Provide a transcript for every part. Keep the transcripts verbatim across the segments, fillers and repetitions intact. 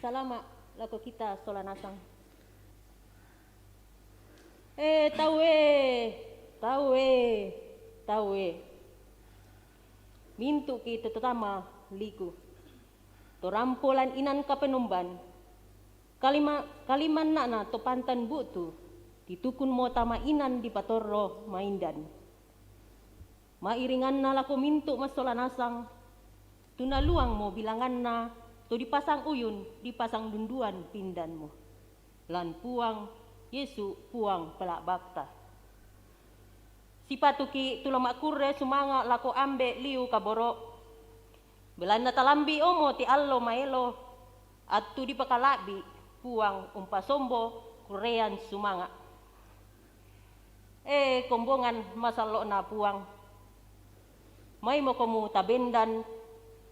Salama' lako kita sola nasang. E tau e, tau e, tau e. Mintu'ki' to tatama liku. To rampo lan inan Kapenomban. Kalima-, kalimanna'na to pantan bu'tu, titukun mo tama inan dipatorro maindan. Ma'iringanna lako mintu' massola nasang, tu naluang mo bilanganna, to dipasang uyun, dipasang dunduan pindanmu. Lan Puang Yesu, Puang Pela'bakta. Sipatuki' tu la ma'kurre sumanga' lako ambe' liu kaboro'. Belanna talambi' omo te allo maelo, attu dipakala'bi' Puang umpasombo kurrean sumanga'. E kombongan masallo'na Puang, maimoko mutabendan,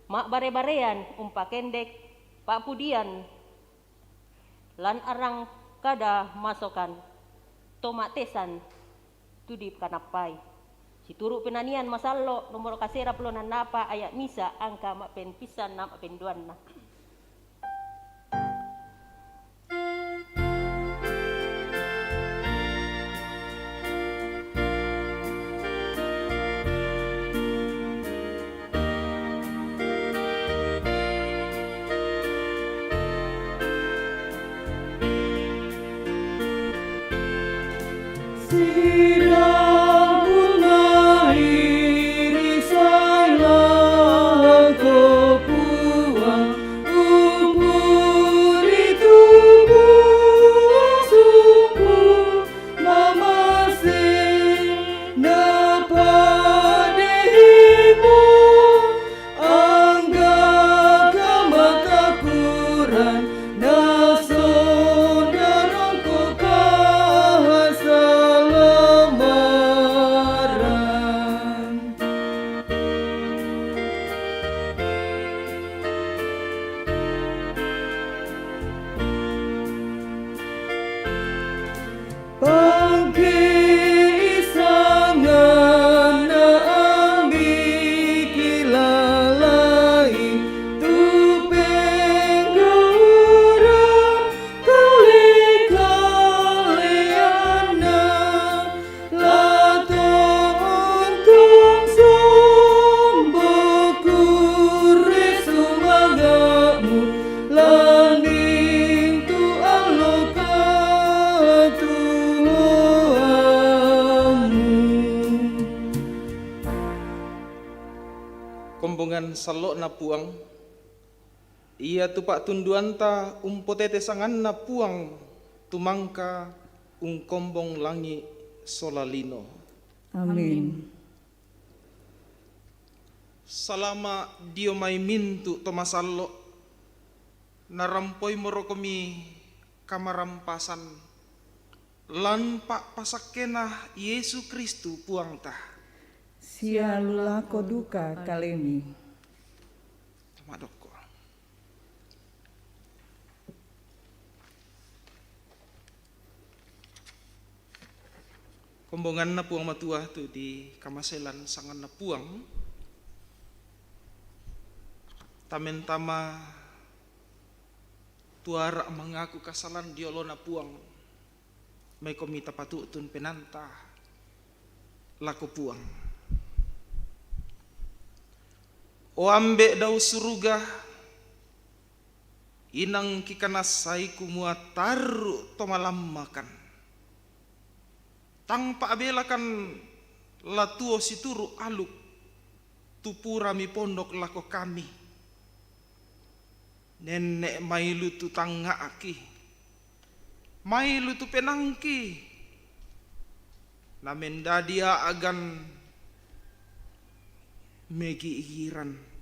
ma'bare-barean umpakendek pa'pudian lan arang kada masokan, to ma'tesan tu dikanappai. Situru' Penanian Masallo', nomoro kasera pulo nannapa, aya' misa', angka ma'penpissan na ma'penduanna. Mamasing na padehimu, angga kamatakuran, na sondarangko kasalamaran. Pangkiisangan na ambi' kilalai, tu penggaura kalekaleanna, la tontong sombo kurre sumanga'mu, landing tu allo katuoammu. Kombongan sallo'na Puang, iatu pa'tunduanta umpotete sanganna Puang, tu mangka ungkombong langi' sola lino. Amin. Salama' dio mai mintu' to masallo', narampoimorokomi kamarampasan, lan pa'pasakkena Yesu Kristu Puangta. Sialu lako duka kalemi. Tamadokko. Kombonganna Puang Matua tu dikamaselan sanganna Puang, tamentama tu ara' mangaku kasalan dio oloNa Puang, maikomi tapatu'tun penaanta lako Puang. O Ambe' dao suruga, inang kikanassai kumua tarru' to malammakan. Tang pa'belakan la tuo situru' aluk, tu pura mipondok lako kami. Nenne' mailu tu tangnga'ki, mailu tu penaangki, na mendadi a'gan megigiran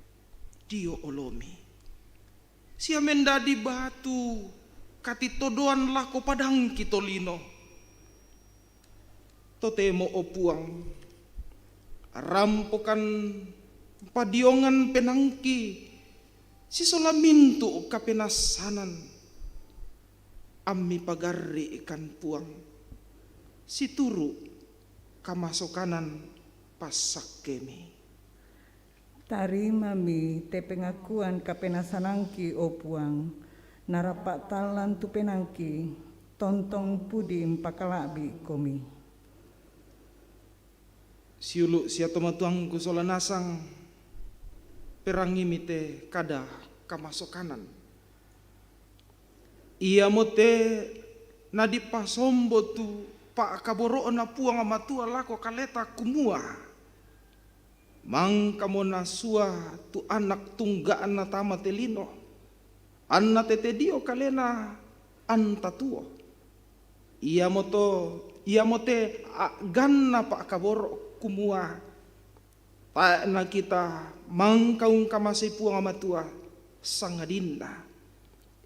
dio olomi, sia mendadi batu katitodoan lako padangki tolino. Totemo, o Puang, rampokan padiongan penaangki sisola mintu' kapenassanan, ammi pagarri'kan, Puang, situru' kamasokanan passakkemi. Tarimami te pengakuan kapenasanangki, o Puang, narapa tallang tu penangki, tontong pudi mpakala'bi komi. Siulu' sia tomatuangku sola nasang, perangimi te kada kamasokanan. Iamote nadipasombo tu pa'kaboro'Na Puang Matua lako kaleta kumua, mangkamo nasua tu Anak Tungga'Na tama te lino, anna tete dio kalena anta tuo. Iamoto, iamote a'ganna pa'kaboro' kumua, tae' na kita mangka ungkamasei Puang Matua sangadinna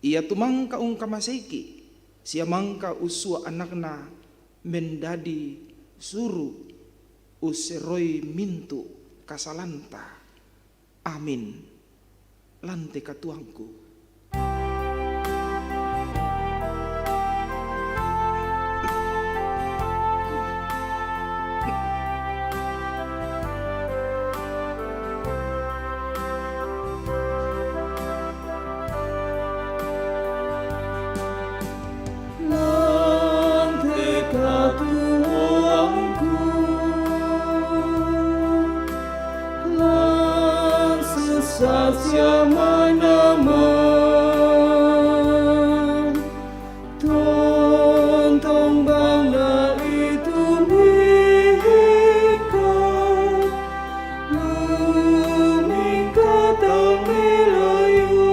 Ia tu mangka ungkamaseiki, sia mangka ussua Anakna mendadi suru' usseroi mintu' kasalanta. Amin. Lan te katuoangku. Lan te katuoangku, lan sessa sia manamang, tontong bang na itu mika, lumingkatang milayu.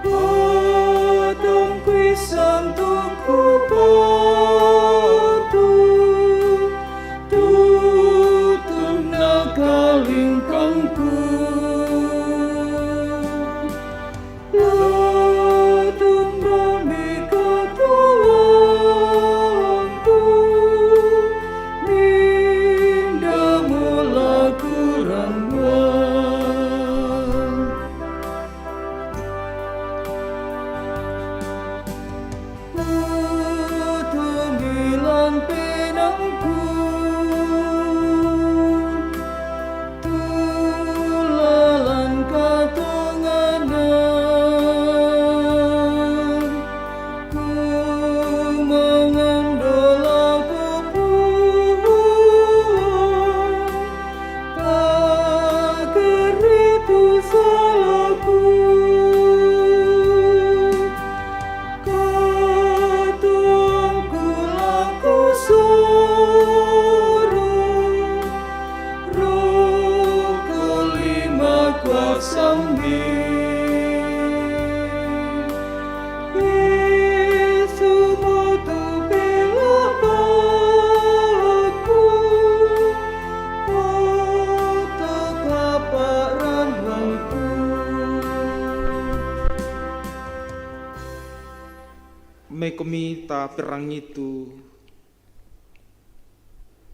Patang kui santo ku patu, tutun na kalingkangku. Latun bami katuoangku, minda mula kurang. Tutumilan penangku, tulalan katonganan, ku mangandolako Puang, pakaritu salaku. Katuoangku lako soro, roko lima kuasammi. Yesu motu pelapakku, oto kaparannuangku. Maikomi ta perangi tu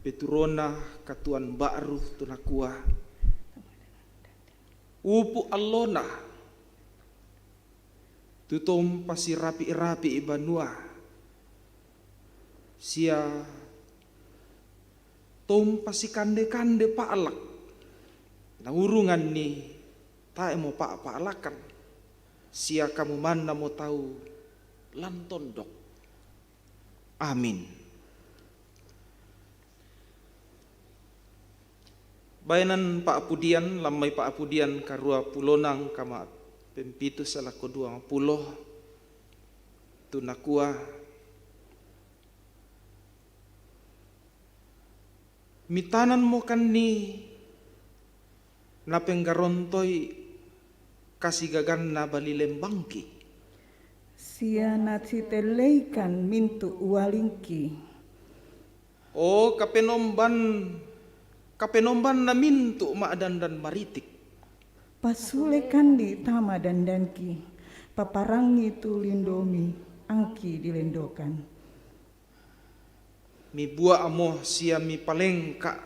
peturona katuoan ba'ru tu nakua, upu' allona, tu to umpasirapi'-rapi'i banua, sia to umpasikande-kande pa'lak, naurunganni tae'mo pa'pa'lakan, sia kamu mannamo tau lan tondok. Amin. Baenan pa'pudian, lan mai pa'pudian karua pulona angka ma'pempitu salako duangpulo, tu nakua, mitananmokanni napenggarontoi kasigaganna bali lembangki. Sia nasitelleikan mintu' ualingki. O kapenomban, kapenombanna mintu' ma'dandan maritik. Passulekanni tama dandanki, paparangi tu lindomi angki dilendokan. Mibua'mo sia mipalengka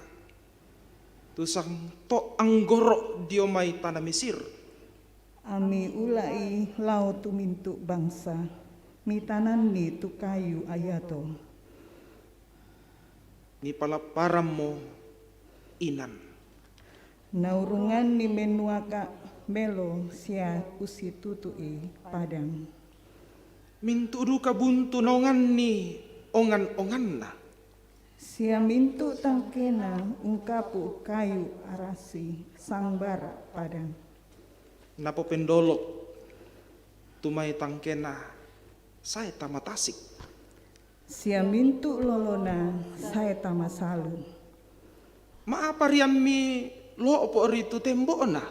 tu sangto' anggoro' dio mai tana Mesir. Ami ula'i lao tu mintu' bangsa, mitananni tu kayu iato. Mipalapparammo inan. Naurunganni mennuaka melo sia usitutu'i padang. Mintu' duka buntu naonganni ongan-onganna. Sia mintu' tangkena ungkapu' kayu arasi sangbara' padang. Napopendolo' tu mai tangkena sae tama tasik. Sia mintu' lolona sae tama salu. Ma'apa riammi lo'po' ri tu tembo'na?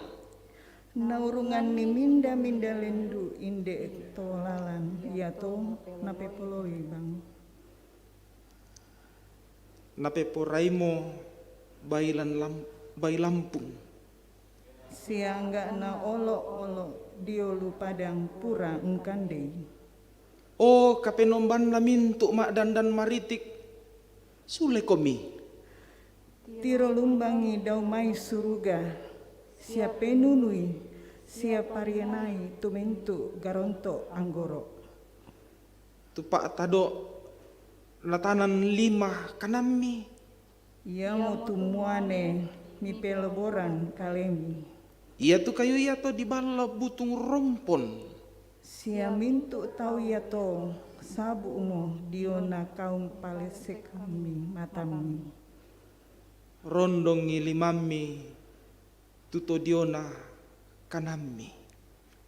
Naurunganni minda-minda lendu' inde' to lalan iato napepoloi bang. Napeporaimo bailan lam-, bailampung. Sia angga'na olo'-olo' dio lu padang pura ungkandei. O kapenombanna mintu' ma'dandan maritik, sulekomi. Tiro lumbangi dao mai suruga, sia penunui, sia parianai tu mintu' garonto' anggoro'. Tu pa'tado' natanan lima kanammi. Iamotu muane mipelaboran kalemi. Iatu kayu iato diballa butung rompon. Sia mintu' tau iato sabu'mo diona kaum palesekmi matammi. Rondongi limammi tu to diona kanammi.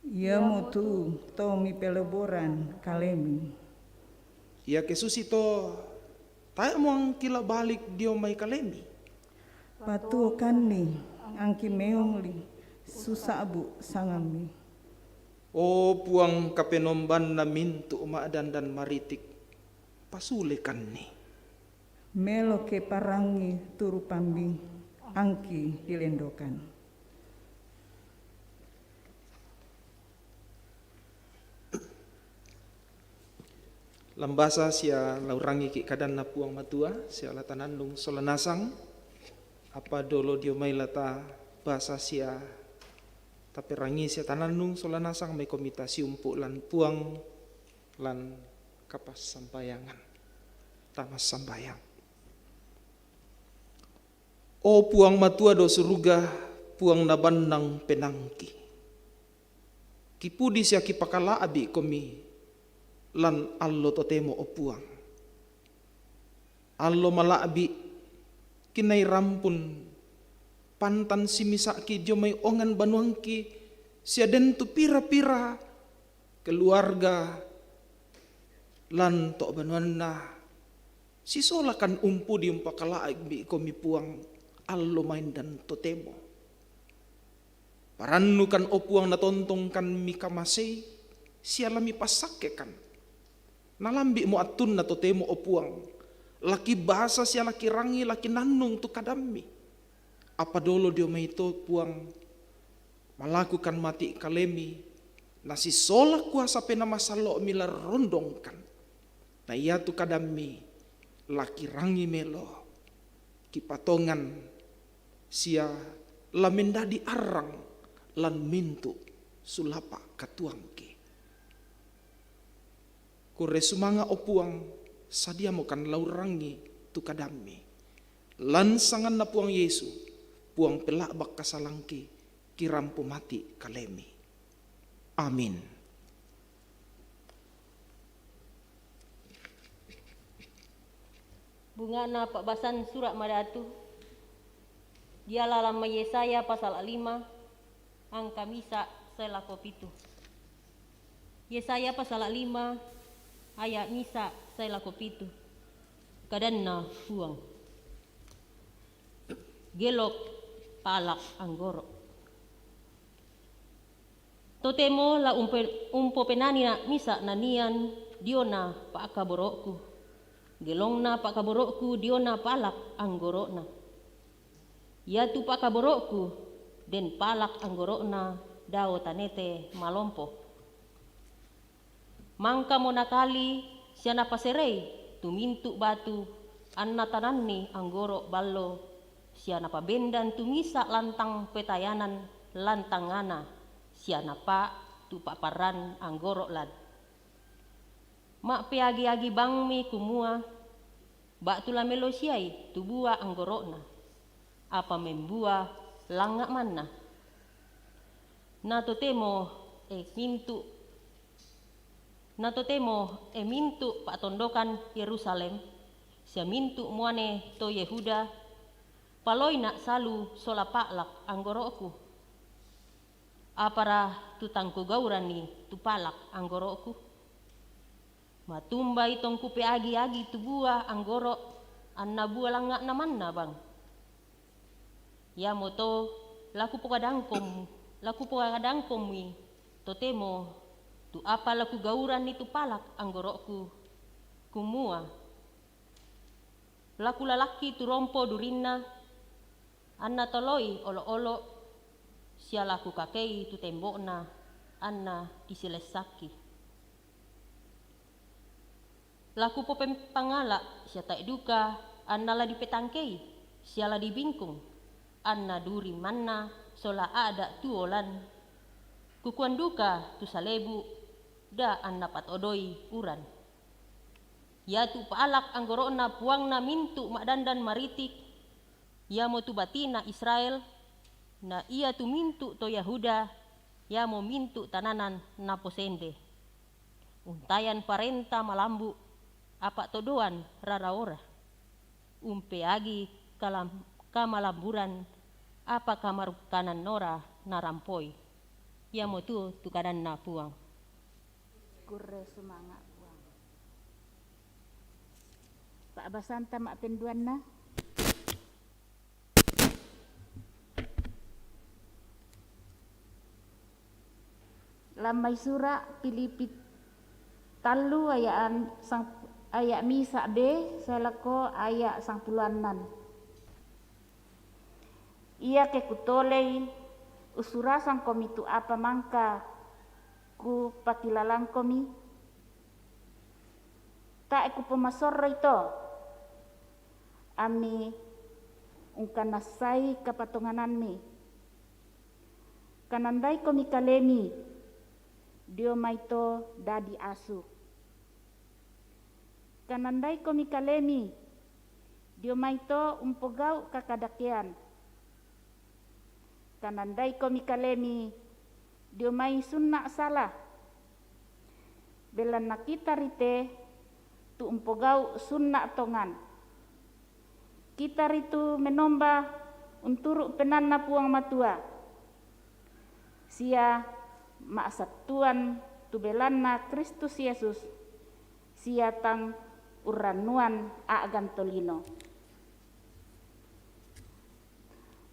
Iamotu to mipelaboran kalemi. Iake susito, tae'mo angki la balik dio mai kalemi. Patuokanni angki meongli susa'bu' sangammi. O Puang kapenombanna mintu' ma'dandan maritik, pasulekanni. Melo ke parangi tu rupammi angki dilendokan. Lambasa sia laurangiki' kadanna Puang Matua, sia la tanannung sola nasang, apa dolo dio mai la tabasa sia taperangi sia tanannung sola nasang, maikomi tasiumpu' lan Puang, lan kapassambayangan. Tamassambayang. O Puang Matua do suruga, Puang nabannang penaangki. Kipudi sia kipakala'bi'komi lan allo totemo, o Puang. Allo mala'bi', kinai rampun, pantan simisa'ki dio mai ongan banuangki, sia den tu pira-pira keluarga lan to' banuanna, sisolakan umpudi umpakala'bi'komi Puang, allo maindan totemo. Parannukan, o Puang, natontongkan mikamasei, sia la mipassakkekan. Nalambi'mo attunna totemo, o Puang, la kibasa sia la kirangi, la kinannung tu kadammi. Apa dolo dio mai to, Puang, malakukan mati' kalemi, nasisola kuasa Penaa Masallo'mi la rondongkan. Na iatu kadammi la kirangi melo, kipatongan sia la mendadi arrang lan mintu' sulapa' katuoangki. Kurre sumanga', o Puang, sadiamokan la urrangi tu kadammi. Lan sanganna Puang Yesu, Puang pela'bak kasalangki, kirampo mati' kalemi. Amin. Bunga'na pa'basan Sura' Madatu diala lan Yesaya pasala' lima, angka misa' sae lako pitu. Yesaya pasala' lima, aya' misa' sae lako pitu. Kadanna Puang. Gelok pa'lak anggoro'. Totemo la umpe-, umpopenanina' misa' nanian diona pa'kaboro'ku, gelongna pa'kaboro'ku diona pa'lak anggoro'na. Iatu pa'kaboro'ku den pa'lak anggoro'na dao tanete malompo. Mangkamo nakali sia napaserei tu mintu' batu, anna tananni anggoro' ballo, sia napabendan tu misa' lantang petayanan lan tangngana, sia napa' tu pa'parran anggoro' lan. Ma'peagi-agi bangmi kumua, ba'tu la melo siai tu bua' anggoro'na. apa membua langa' manna. Na totemo e mintu' na totemo e mintu' pa'tondokan Yerusalem, sia mintu' muane to Yehuda, paloina' salu sola pa'lak anggoro'ku. Apara tu tang kugauranni tu pa'lak anggoro'ku? Matumbai tongku peagi-agi tu bua anggoro', anna bua langnga'na manna bang. Iamoto la kupokadangkom-, la kupokadangkommi totemo tu apa la kugauranni tu pa'lak anggoro'ku, kumua, la kulalakki tu rompo durinna, anna toloi olo'-olo', sia la kukakei tu tembo'na, anna disilessakki. La kupopempangala' sia tae' duka anna la dipetangkei sia la dibingkung, anna duri manna sola a'da' tuo lan. Kukuan duka tu salebu', da anna patodoi uran. Iatu pa'lak anggoro'na Puangna mintu' ma'dandan maritik, iamotu bati'na Israel, na iatu mintu' to Yahuda, iamo mintu' tananan naposende. Untayan parenta malambu', apa todoan raraora. Umpeagi kalam-, kamalamburan, apa kamarukkanan nora narampoi. Iamotu tu kadanna Puang. Kurre sumanga' Puang. Pa'basanta ma'penduanna. Lammai sura' Filipi tallu aya' an-, sang-, aya' misa' be sae lako aya' sangpulo annan. Iake kutolei ussurasangkomi tu apa mangka kupakilalangkomi, tae' kupomassorroi to, ammi ungkanassai kapatonganammi. Kanandaikomi kalemi dio mai to dadi asu. Kanandaikomi kalemi dio mai to umpogau' kakadakean. Kanandaikomi kalemi dio mai sunna' sala. Belanna kita rite tu umpogau' sunna' tongan. Kita ritu menomba unturu' penaanNa Puang Matua, sia ma'sattuan tu belanna Kristus Yesus, sia tang urrannuan a'gan tolino.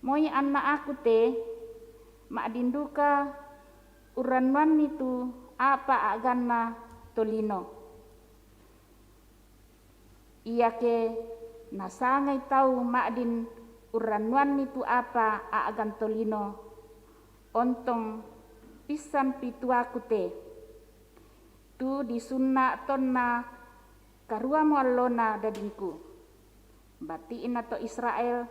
Moi anna'ku te, ma'din duka urrannuanni tu apa a'ganna tolino. Iake nasangai tau ma'din urrannuanni tu apa a'gan tolino, ontong pissanpi tu aku te, tu disunna' tonna karuamo allona dadingku. Bati'na to Israel,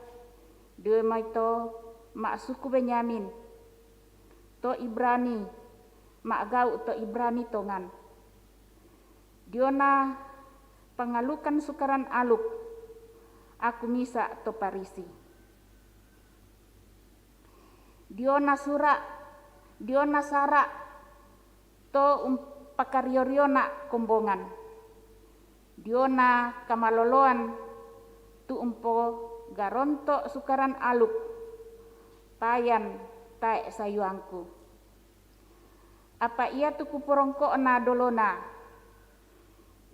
dio mai to ma'suku Benyamin, to Ibrani, ma'gau' to Ibrani tongan. Diona pangalukan sukaran aluk, aku misa' to Parisi. Diona sura', diona sara', to umpakario-riona kombongan. Diona kamaloloan tu umpogaronto' sukaran aluk, payan tae' sayuangku. Apa iatu kuporongko'na dolona,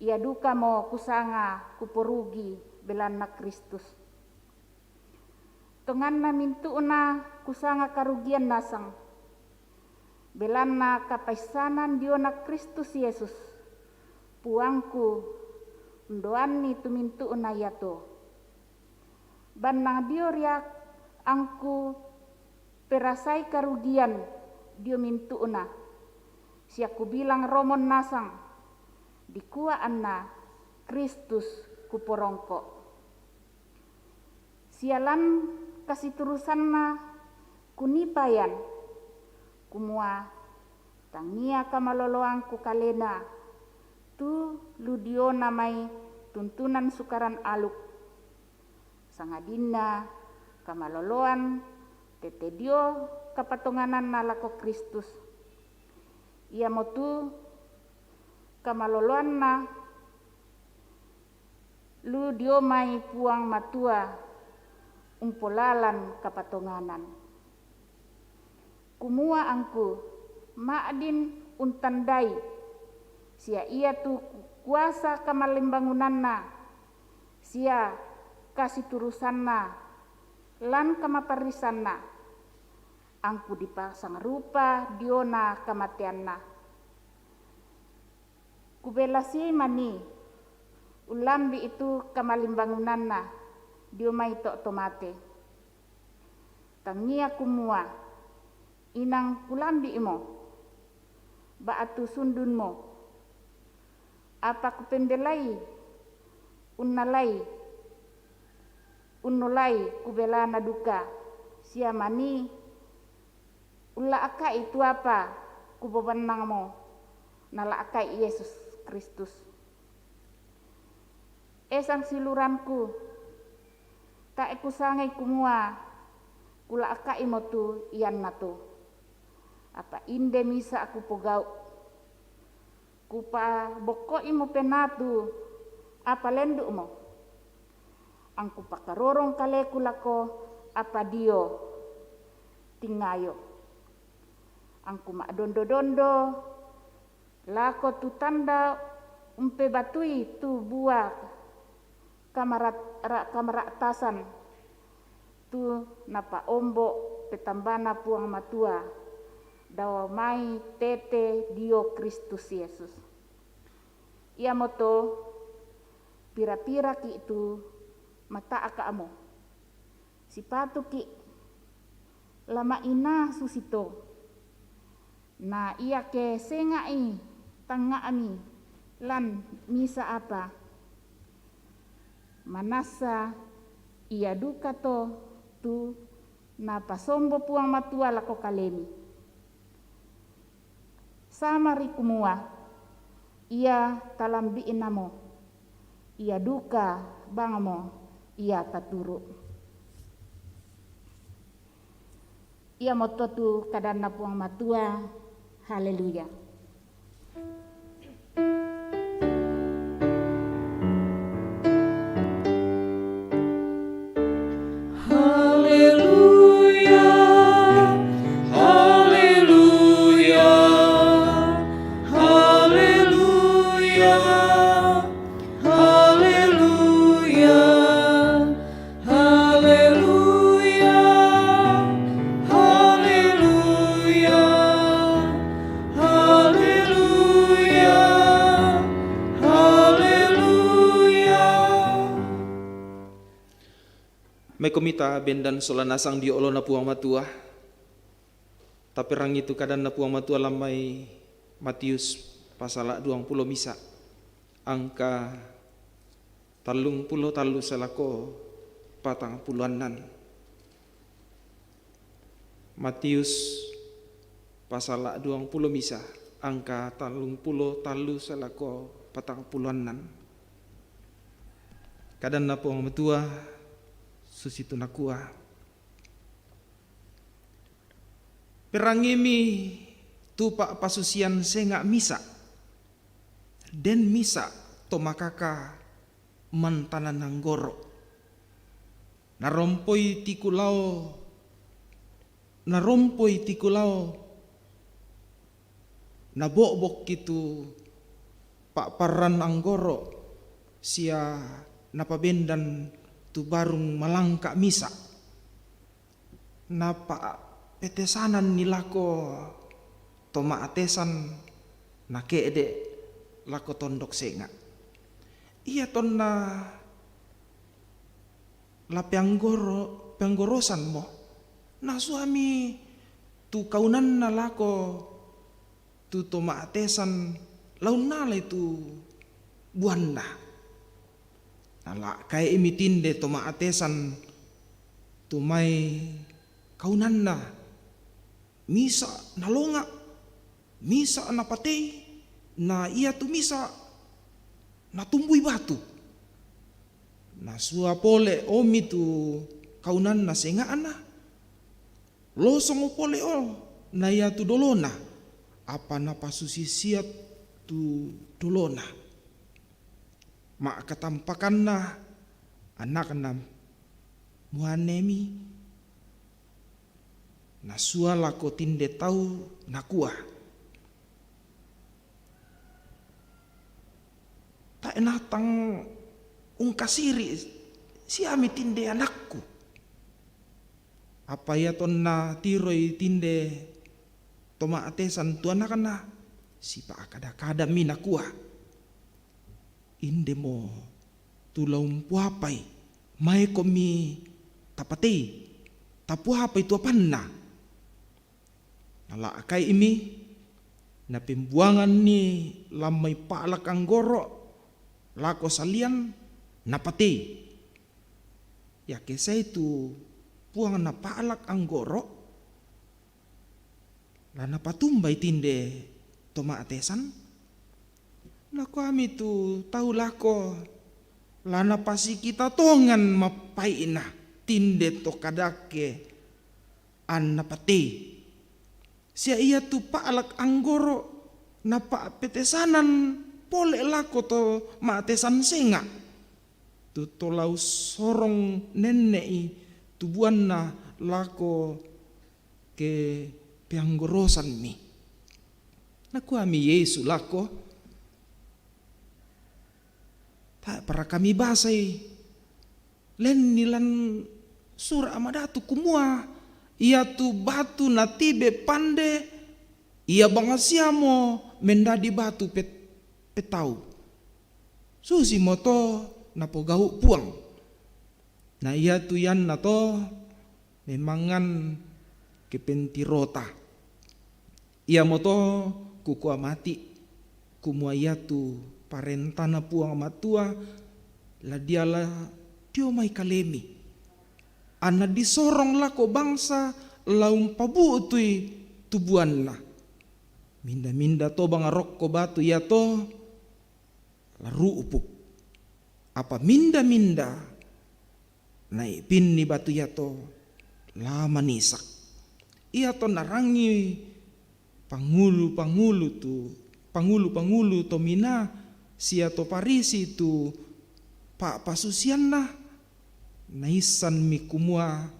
ia dukamo kusanga kuporugi belanna Kristus. Tonganna mintu'na kusanga karugian nasang, belanna kapaissanan diona Kristus Yesus, Puangku, undoanni tu mintu'na iato. Bannang dio riak angku perasai karugian dio mintu'na, sia kubilang romon nasang, dikua anna Kristus kuporongko'. Sia lan kasiturusanna kunii payan, kumua tangia kamaloloangku kalena tu lu diona mai tuntunan sukaran aluk, sangadinna Kamaloloan tete dio kapatongananna lako Kristus. Iamotu kamaloloanna lu dio mai Puang Matua umpolalan kapatonganan. Kumua angku, ma'din untandai sia iatu kuasa kamalimbangunanna sia kasiturusanna lan kamaparrisanna, angku dipasangrupa diona kamateanna. Kubelasi mani ullambi itu kamalimbangunanna dio mai to' to mate. Tangia kumua inang kulambi'mo ba'tu sundunmo, apa kupembelai unnalai unnolai kubelana duka, sia mani ulla'akai tu apa kubobannangmo nala'akai Yesus Kristus. E sangsiluranku, tae kusangai kumua kula'akaimo tu iannato. Apa inde misa kupogau', kupabokko'imo penatu apa lendu'mo. Angku pakarorong kaleku lako apa dio tingayo. Angku ma'dondo-dondo lako tu tanda umpebatui tu bua kamarat-, ra-, kamara'tasan tu napaombo petambana Puang Matua dao mai tete dio Kristus Yesus. Iamoto pira-piraki tu mata'aka'mo, sipatuki' la ma'ina susito. Na iake senga'i tangnga'mi lan misa apa, manassa ia duka to tu napasombo Puang Matua lako kalemi. Samari kumua ia talambi'namo, ia duka bangmo ia taturu'. Iamoto tu kadanna Puang Matua. Haleluya. Haleluya, haleluya, haleluya, haleluya. Haleluya, haleluya, haleluya, haleluya. Maikomi tabendan sola nasang dio olona Puang Matua. Taperangi tu kadanna Puang Matua lan mai Matius pasala duangpulo misa, angka tallungpulo tallu sae lako patangpulo annan. Matius pasala duangpulo misa, angka tallungpulo tallu sae lako patangpulo annan. Kadanna Puang Matua susitu nakua, Perangimi tu pa'pasusian senga' misa'. Den misa' to makaka mantanan anggoro'. Narompoi tikulao, narompoi tikulao, nabo'bokki tu pa'parran anggoro' sia napabendan tu barung malangka' misa'. Napapetesananni lako to ma'tesan nake'de' lako tondok senga'. Ia tonna la peanggoro-, peanggorosanmo, nasuami tu kaunanna lako tu to ma'tesan la unnalai tu buanna. Nala'kaimi tinde to ma'tesan tu mai kaunanna, misa' nalonga', misa' napatei, na iatu misa' natumbui batu. Nasua pole' omi tu kaunanna senga'na, losong pole o na iatu dolona, apa napasusisia tu dolona. Ma'katampakanna anakna muanemi nasua lako tinde tau, nakua, "Tae' natang ungkasiri' siami tinde anakku." Apa iatonna tiroi tinde to ma'tesan tu anakna, sipa'kada-kadami nakua, "Indemo tu la umpoapai, maekomi tapatei, tapoapai tu apanna." Nala'kai'mi, napembuanganni lan mai pa'lak anggoro' lako salian, napatei. Iake sae tu Puang na pa'lak anggoro', la napatumbai tinde to ma'tesan? Nakuami tu tau lako, "La napasikita tongan mappai'na tinde to kadake anna patei. Sia iatu pa'lak anggoro' napa'petesanan pole lako to ma'tesan senga', tu to la ussorong nenne'i tu buanna lako ke peanggorosanmi." Nakuami Yesu lako, "Tae' parakami basai lenni lan Sura' Madatu kumua, iatu batu natibe pande, ia bangsiamo mendadi batu pet-, petau? Susimoto napogau' Puang. Na iatu iannato memangan kepentirota. Iamoto kukua mati', kumua iatu parentana Puang Matua la diala dio mai kalemi, anna disorong lako bangsa la umpabu'tui tu buanna. Minda-minda tobang rokko batu iato la ru'upuk, apa minda-minda naipinni batu iato la manisak." Iato narangi pangulu-pangulu tu, pangulu-pangulu to mina sia to Farisi tu pa'pasusianna, naissanmi kumua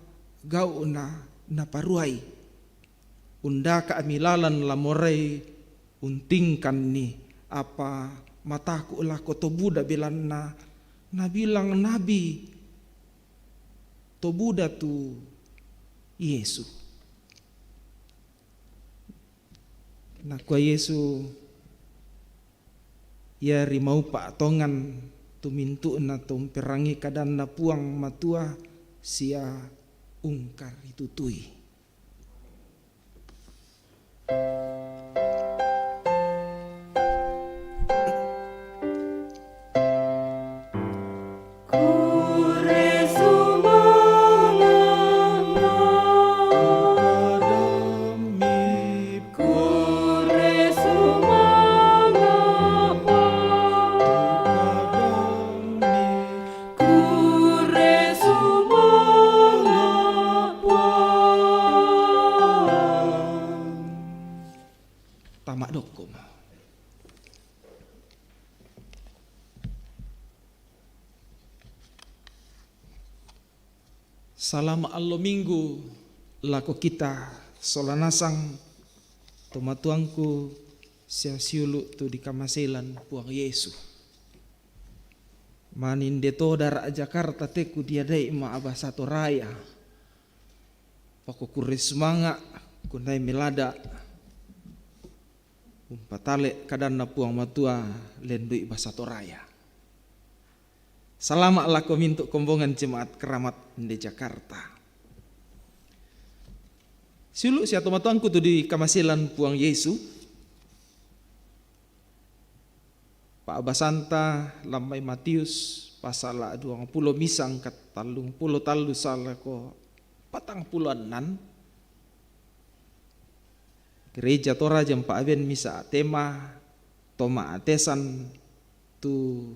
gau'na naparuai. Undaka'mi lalan la morai untingkanni, apa mataku' lako to buda, belanna nabilang nabi to buda tu Yesu. Nakua Yesu, "Ia ri maupa' tongan tu mintu'na to umperangi kadanNa Puang Matua sia ungkaritutui." Kure sumanga' Puang. Tama' dokko'. Salama' allo Minggu lako kita sola nasang, tomatuangku sia siulu' tu dikamasei lan Puang Yesu. Mani inde to dara' Jakarta te kudiadai ma'basa Toraja. Pakokure sumanga', kunai melada'. Umpatale' kadanNa Puang Matua lendui basa Toraja. Salama' lako mintu' kombongan jemaat Keramat inde Jakarta. Siulu' sia tomatuangku tu dikamasei lan Puang Yesu. Pa'basanta lan mai Matius pasala' duangpulo misa angka tallungpulo tallu sae lako patangpulo annan. Gereja Toraja mpa'beng misa tema, to ma'tesan tu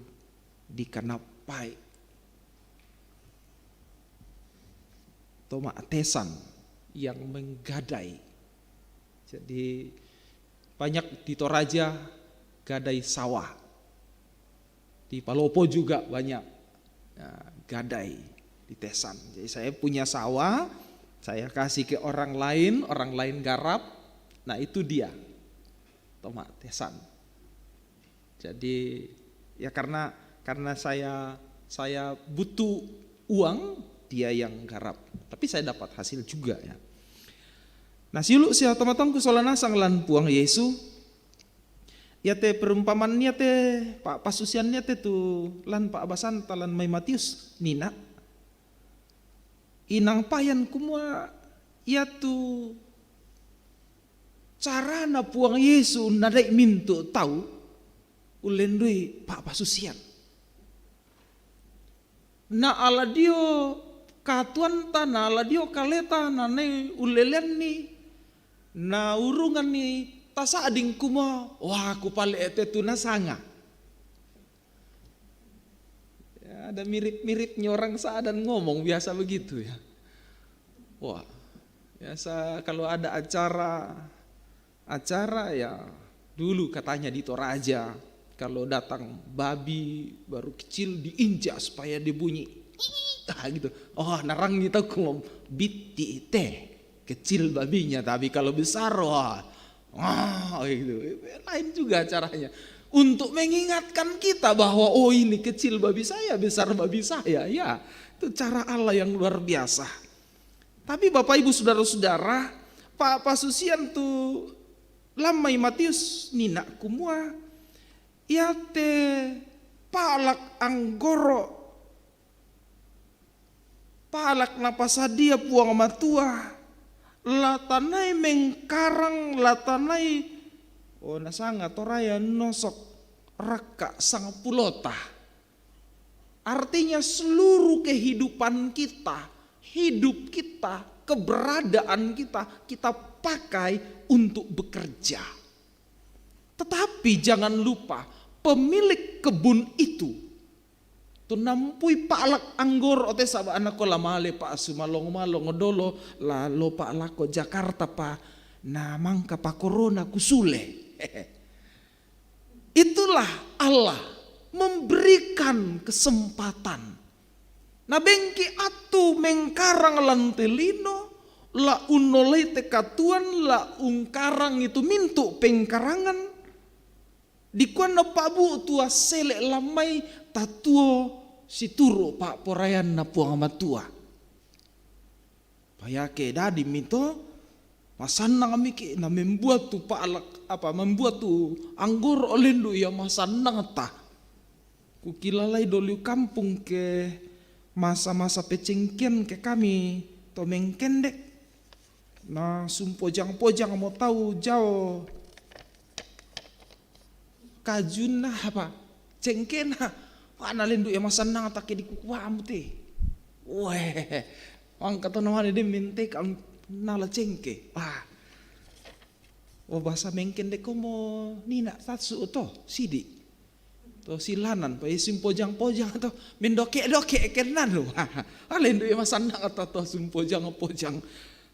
dikanappai. Tomak Tesan yang menggadai. Jadi banyak di Toraja gadai sawah. Di Palopo juga banyak, nah, gadai di Tesan. Jadi saya punya sawah, saya kasih ke orang lain, orang lain garap. Nah, itu dia, Tomak Tesan. Jadi ya karena karena saya saya butuh uang, dia yang garap. Tapi saya dapat hasil juga ya. Nah, siulu sia tomatongku sola nasang lan Puang Yesu. Ia te perumpamaan nia te, pa, pasusian nia te tu lan pa abasanta lan mai Matius nina. Inang payan kumua ia tu carana Puang Yesu nadai mintu tau ulendui pa pasusian. Na ala dio katuanta, na ala dio kaleta, na nai uleleanni, na urunganni tasading kumua, wah, kupale ete tu nasanga. Ya, ada mirip-miripnya orang Sadan ngomong biasa begitu ya. Wah, biasa kalau ada acara acara ya dulu katanya di Toraja kalau datang babi baru kecil diinjak supaya dia bunyi ah gitu. Oh, narang nih tahu ngom bitti teh kecil babinya tapi kalau besar wah ah gitu. Lain juga caranya untuk mengingatkan kita bahwa oh ini kecil babi saya besar babi saya ya itu cara Allah yang luar biasa. Tapi Bapak Ibu saudara-saudara, pa pasusian tu lan mai Matius nina kumua, ia te palak anggoro, palak na pasadia Puang Matua, la tanai mengkarang, la tanai, oh nasanga toraya nosok rakka sangapulota. Artinya seluruh kehidupan kita, hidup kita, keberadaan kita, kita pakai untuk bekerja. Tetapi jangan lupa pemilik kebun itu tu nampui palak anggoro te saba anako lamale pa sumalong-malong dolo lalo pa lako Jakarta pa na mangka pa corona kusule. Itulah Allah memberikan kesempatan. Na bengki atu mengkarang lan te lino, la unnolai te katuoan, la ungkarang itu mintu pengkarangan, dikuanna pabu tua sele lan mai tatuo situru pa porayanna Puang Matua. Payake dadi mito masannang miki na membuat tu palak apa membuat tu anggoro lendu ia masannang ta. Kukilalai doliu kampung ke masa-masa pecengkian ke kami to mengkendek. Na sumpojang-pojang mo tau jao kajunna apa cengkena. Wah na lendu ia masannang ta ke di kukuamu te. Weh, mangka to namane de menteka nala cengke. Wah. Oh bahasa mengkendek ko mo nina tatsu to sidi. To silanan pa sumpojang-pojang to mendoke-doke kenan lo. Alendu ia masannang ta to sumpojang-pojang.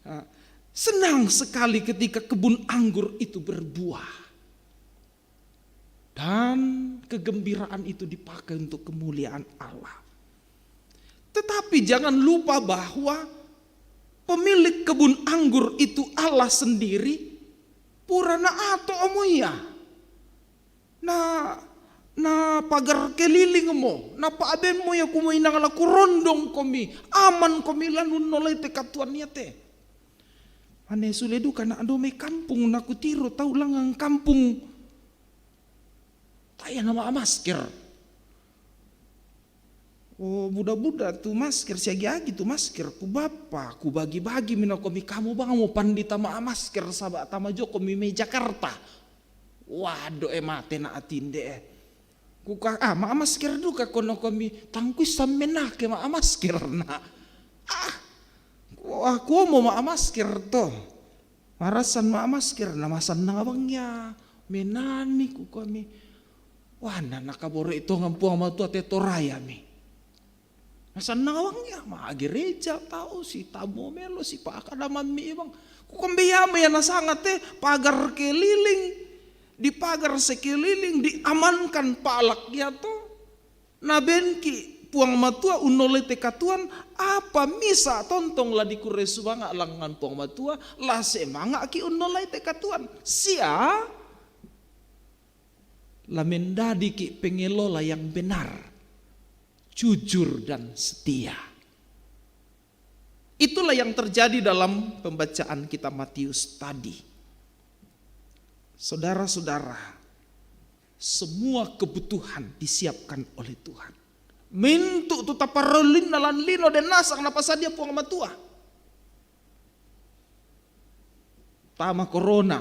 Ah, senang sekali ketika kebun anggur itu berbuah. Dan kegembiraan itu dipakai untuk kemuliaan Allah. Tetapi jangan lupa bahwa pemilik kebun anggur itu Allah sendiri pura na ato omo ia. Na na pagar keliling mo, na paaben mo ia kumo inang la kurondong komi, aman komi lanun nolai te katuan ia te. Ane sule duka na ado mai kampung na kutiro tau langang kampung. Taya nama masker. Oh, buda-buda tu masker, siagi-agi tu masker, ku bapa, ku bagi-bagi mina komi kamu bang mo pandita ma masker saba tama jo komi mai Jakarta. Waduh, eh mate na atinde eh. Ku ka, ah, ma masker duka kono komi tangkui sammenake ma masker na. Ah, ku, ah, ku mo ma masker to. Marasan ma masker na masannang abang ya menani ku kami. Wah na nakaboro itu ngampuang matua te toraya mi. Na Sannawang ya, ma gereja tau si tamo melo si pakada mammi ibang. Kukambe yamo ya nasanga te pagar keliling, di pagar sekeliling diamankan palak ya to. Nabengki Puang Matua unnolai te katuan, apa misa tontong la dikure sumanga langngan Puang Matua, la semangaki unnolai te katuan. Sia la mendadiki pengelola yang benar, jujur dan setia. Itulah yang terjadi dalam pembacaan kita Matius tadi. Saudara-saudara, semua kebutuhan disiapkan oleh Tuhan. Mintu tu taparellinna lan lino den nasang napasadia Puang Matua. Tama corona.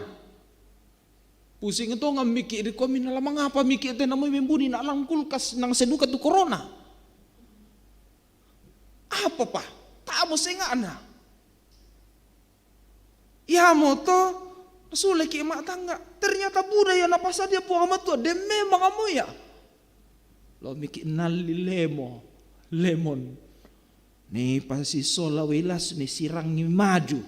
Pusing tonga miki ri komi, nala mangapa miki te namoi membuni na lang kulkas nang seduka tu corona. Apa pa? Tamo sengana. Yamo to, suleki ma tangga. Ternyata budaya napasadia Puang Matua, de memang amo ya. Lo miki nalli lemo, lemon. Ni pasi sola welas ni sirangi maju.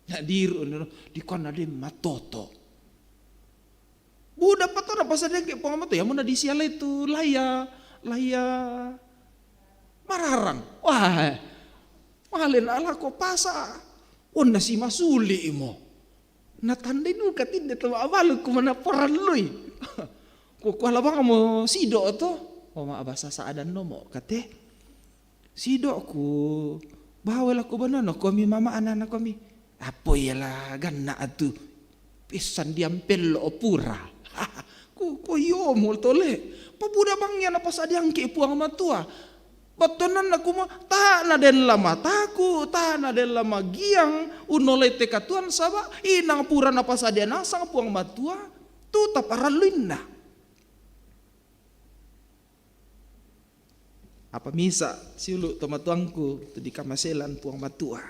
Na diru, dikona de matoto. Buda pa to napasadiangki Puang Matua, yamo na disialai tu laya, laya mararang. Wah, male na lako pasa. Onna si masuli mo. Natandai nu katinde to abalu kumana parallui. Ku kuala bang mo sido to. Oma abasa saadan nomo kate. Sido ku bawa lako banana komi mama anana komi. Apo iala ganna atu. Pissan diampello pura. Ku ko yomo tole. Pabuda bang ya napasadiangki Puang Matua. Battonanna kuma, ta na den la mataku, ta na den la magiang, unnolai te katuan saba, inang pura napasadia nasang Puang Matua, tu taparalluinna. Apa misa siulu tomatuangku tu dikamaselan Puang Matua.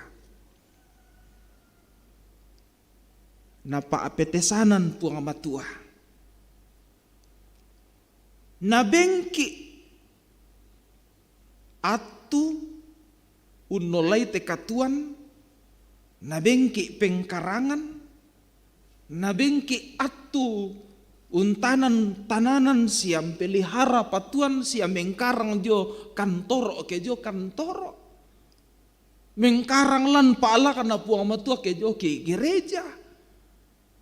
Napaapetesanan Puang Matua. Nabengki attu unnolai te katuan, nabengki pengkarangan, nabengki attu untanan tananan siampelihara patuan siamengkarang jo kantoro ke jo kantoro. Mengkarang lan paalakna Puang Matua ke jo ke gereja.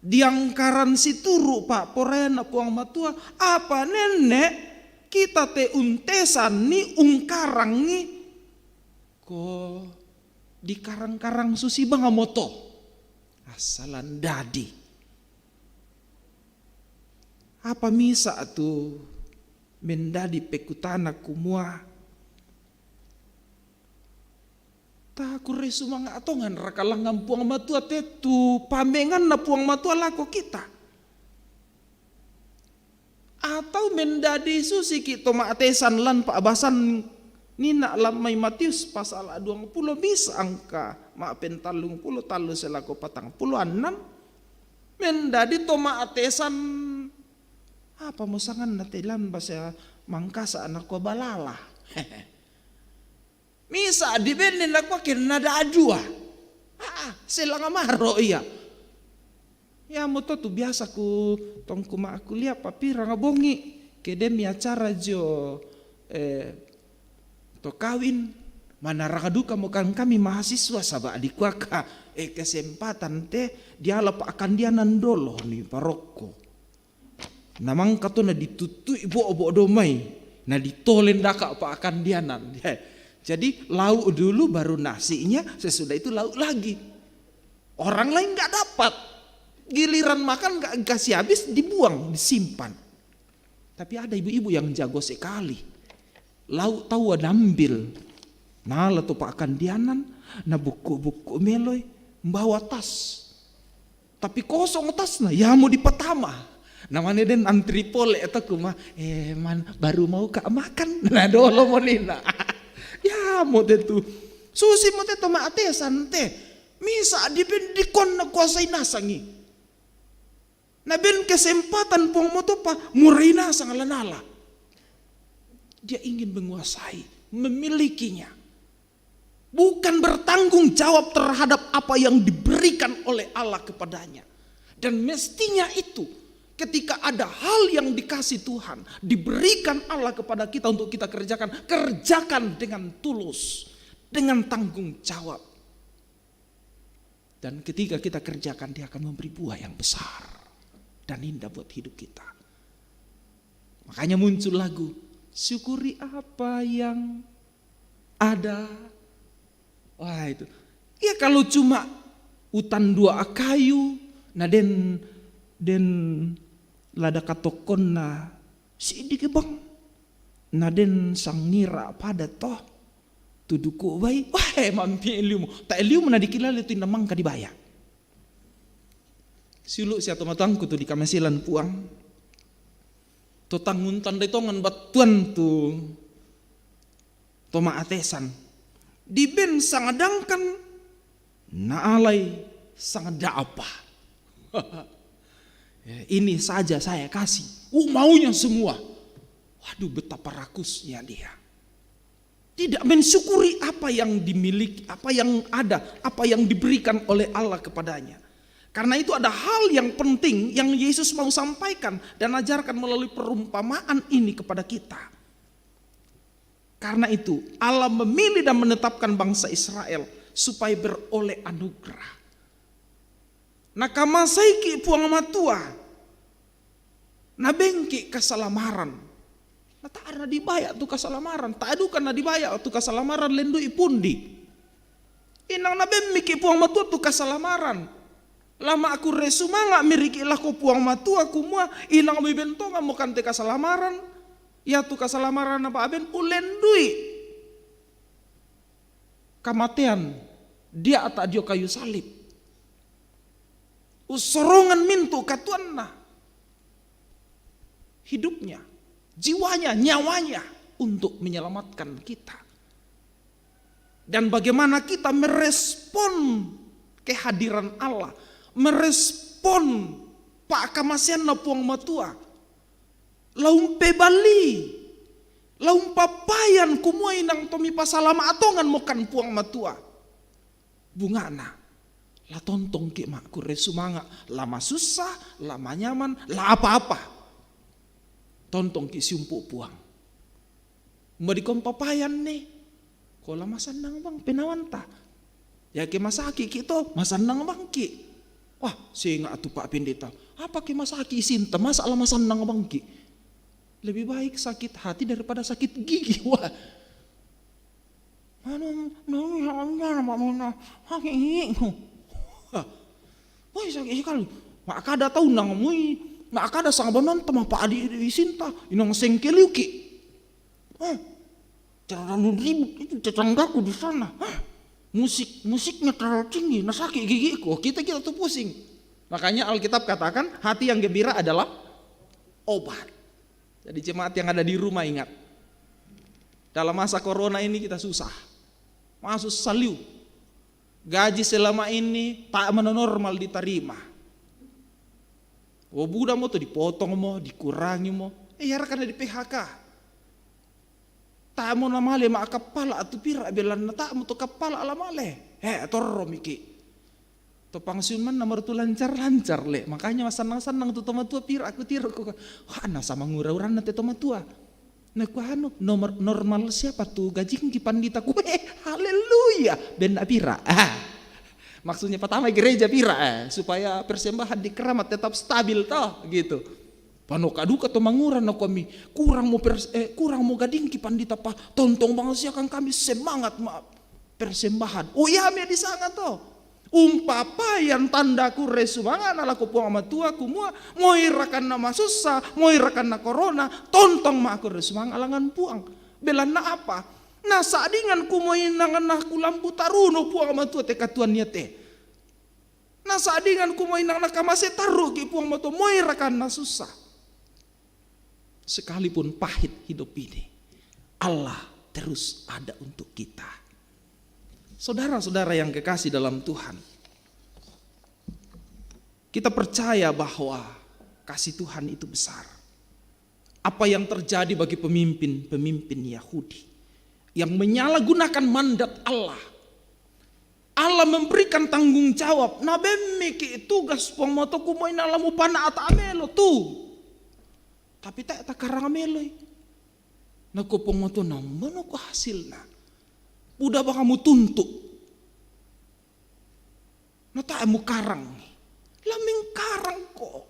Diangkaran situru pa porayanna Puang Matua, apa nenne kita te untesanni ungkarangi ko dikarang-karang susi bang moto. Assalan dadi. Apa misa tu mendadi pekutana kumua. Takurre sumanga atongan raka langngan Puang Matua te tu pamenganna Puang Matua lako kita. Atau mendadi susiki to maatesan lan paabasan nina lan mai Matius pasal duang pulo bis angka mapentallung pulo tallu selako patang pulo annam. Mendadi to maatesan apa mo sanganna te lan basa mangkasa nakua balala. Misa dibenni nakua kenna dadua. Ah, selanga maro iya. Ya moto tu biasa ku tongku ma kuliah papirang bongi ke demi acara jo eh, to kawin manarang duka mo kan kami mahasiswa saba dikuaka eh, kesempatan te diala paakandianan dolo ni parokko. Namangka to na dituttui bo'bo' domai, na ditolen daka paakandianan. Jadi lauk dulu baru nasinya, sesudah itu lauk lagi. Orang lain nggak dapat. Giliran makan nggak kasih habis, dibuang, disimpan. Tapi ada ibu-ibu yang jago sekali. Lauk taua nambil. Nala to paakandianan, na bukku-bukku meloi, mbawa tas. Tapi kosong tasna, yamo dipatama. Namane den antri pole to kuma, eh man baru mau ka makan. Na dolo monina. Yamo te tu. Susi mo te to maatesan te. Misa dipendikon na kuasai nasangi. Na ben kesempatan Puang Matua pa murai nasang lanala. Dia ingin menguasai. memilikinya, bukan bertanggung jawab terhadap apa yang diberikan oleh Allah kepadanya. Dan mestinya itu, ketika ada hal yang dikasih Tuhan, diberikan Allah kepada kita untuk kita kerjakan, kerjakan dengan tulus, dengan tanggung jawab. Dan ketika kita kerjakan, dia akan memberi buah yang besar dan indah buat hidup kita. Makanya muncul lagu, "Syukuri apa yang ada." Wah, itu. Ya, kalau cuma utan dua akayu, na den, den lada katokon na sidiki bang. Na den sangira pada toh. Tuduku bai, wah, eh, mampi eliumu. Tak eliumu na dikilale tu inda mangka dibaya. Siulu sia to matangku tu di kamasilan puang. To tangun tandai tongan battuan tu to maatesan. Di ben sangadangkan na alai sangada apa. Ya, ini saja saya kasih. Uh, maunya semua. Waduh, betapa rakusnya dia. Tidak mensyukuri apa yang dimiliki, apa yang ada, apa yang diberikan oleh Allah kepadanya. Karena itu ada hal yang penting yang Yesus mau sampaikan dan ajarkan melalui perumpamaan ini kepada kita. Karena itu Allah memilih dan menetapkan bangsa Israel supaya beroleh anugerah. Na kamasaiki Puang Matua, na bengki kasalamaran. Na taada na dibaya tu kasalamaran, taduka na dibaya tu kasalamaran lendui pundi. Inang na bemmiki Puang Matua tu kasalamaran. Lama aku resumanga miriki lako Puang Matua kumua, inang mi bentongan mo kante kasalamaran. Ya tu kasalamaran apa aben ulendui kamatean dia ata dio kayu salib. Usorongan mintu katuanna hidupnya, jiwanya, nyawanya untuk menyelamatkan kita. Dan bagaimana kita merespon kehadiran Allah, merespon pakamaseanna Puang Matua. Laung pebali, laung papayan kumua inang tomi pasalama atongan mokan Puang Matua. Bungana, la tontongki ma kure sumanga, la masussa, la manyaman, la apa-apa. Tontongki siumpu Puang. Madikon papayan ne, ko la masannang bang penawanta. Ya ke masakiki to, masannang bangki. Wah, singa tu Pak Pendeta. Apa ke masaki isinta, masa la masannang bangki? Lebih baik sakit hati daripada sakit gigi. Wah. Anu, nang ya Allah, mak muna. Haki. Wah. Woi, sakit sekali. Mak kada tahu nang mui. Mak kada sang banan tama Pak Adi isinta. Inang sengkeliuki. Oh. Terlalu ribut itu tetanggaku di sana. Hah? Musik, musiknya terlalu tinggi, na sakit gigiku. Kita, kita tuh pusing. Makanya Alkitab katakan hati yang gembira adalah obat. Jadi jemaat yang ada di rumah ingat. Dalam masa corona ini kita susah. Masuk saliu. Gaji selama ini tak mana normal diterima. Oh, buda mo to dipotong mo, dikurangi mo. Eh, yara kana di P H K. Tamo na male ma kappala tu pira belanna tamo to kappala la male. He, torro miki. To pangsiun manna martu lancar-lancar le. Makanya masannang-sannang tu tomatua pira aku tiro ko. Wah, na sama ngura-uranna te tomatua. Na ku anu, nomor normal siapa tu gajingki pandita ku. Eh, haleluya. Benna pira. Ah. Maksudnya pertama gereja pira, eh, supaya persembahan di keramat tetap stabil toh gitu. Panoka duka to mangura na kami kurang mo pers, eh, kurang mo gadingki pandita pa tontong bang sia kan kami semangat ma persembahan. Oh iya me di sana to. Umpapayan tanda kure sumanga na lako Puang Matua kumua, moi rakan na masussa, moi rakan na korona, tontong ma kure sumanga langan Puang. Belanna apa? Na sadingan kumoi nangan na kulambu taruno Puang Matua te katuan niate. Na sadingan kumoi nang na kamase taruki Puang Matua moi rakan na sussa. Sekalipun pahit hidup ini, Allah terus ada untuk kita. Saudara-saudara yang kekasih dalam Tuhan, kita percaya bahwa kasih Tuhan itu besar. Apa yang terjadi bagi pemimpin-pemimpin Yahudi? yang menyalahgunakan mandat Allah. Allah memberikan tanggung jawab. Na bemmi ki tugas Puang Matua, kumoi na la mupanaata melo tu. Tapi tae takarang meloi. Nako Puang Matua, na mano ko hasilna? Buda bang mutuntu. Na tae mukarang. La mingkarang ko.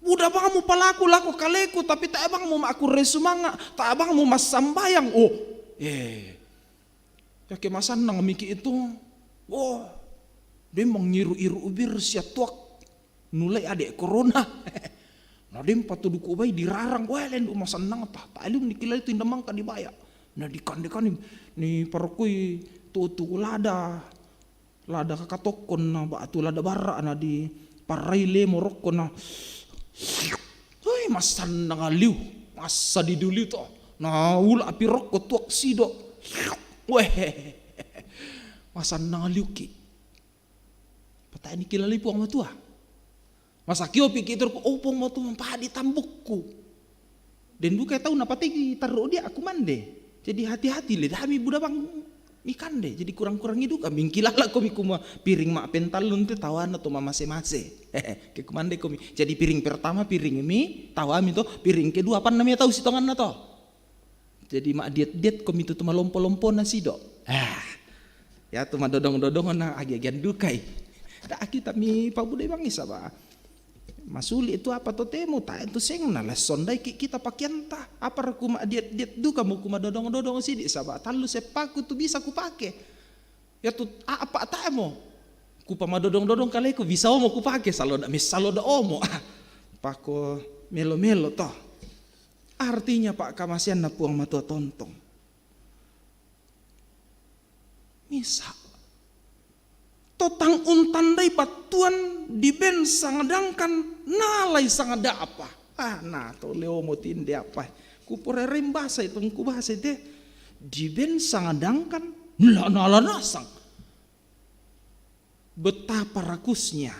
Buda bang mupalaku lako kaleku, tapi tae bang mumakkurre sumanga, tae bang mumassambayang. Oh, eh. Yake masannang miki itu. Oh, de mangiru-iru bir sia tuak. Nulai ade corona. Na de patuduku bai dirarang. Wah, lendu masannang ta. Tae liu nikilai tu inda mangka dibaya. Na dikande-kande ni parokoi tu, tu lada. Lada kakatokkon na batu lada bara na diparai lemo rokko na. Hoi, masannang liu. Massa diduliu to. Na ula api rokko tuak sido. Weh. Masannang liu ki. Patae nikilalai Puang Matua. Masa kiopi ki terko, oh, Puang Matua mampadi tambukku. Den duka tau napategi tarro dia aku mande. Jadi hati-hati le dami buda bang mikande. Jadi kurang-kurangi duka mingkilala komi kuma piring ma pentallun te tawana to mamase-mase. Ke kumande komi. Jadi piring pertama piring mi tawami to, piring kedua panna mi tau sitonganna to. Jadi ma diet-diet komi tu malompo-lompona sido. Ah. Ya tu madodong-dodong na agi-agian dukai. Tak kita mi pabudai bang isa ba. Masuli itu apa to temu ta itu seng na lesson dai ki kita pakianta. Apa ra kuma diet-diet duka mo kuma dodong-dodong sidi saba tallu seppaku tu bisa kupake. Ya tu apa ta mo. Kupa madodong-dodong kaleku bisa omo kupake saloda mis saloda omo. Pako melo-melo to. Artinya Pak kamasianna Puang Matua tontong. Misa. Totang untandai battuan diben sangadangkan nalai sangada apa. Ah, na to leo mo tinde apa. Kuporereng basa itu ku basa te. Diben sangadangkan nala nala nasang. Betapa rakusnya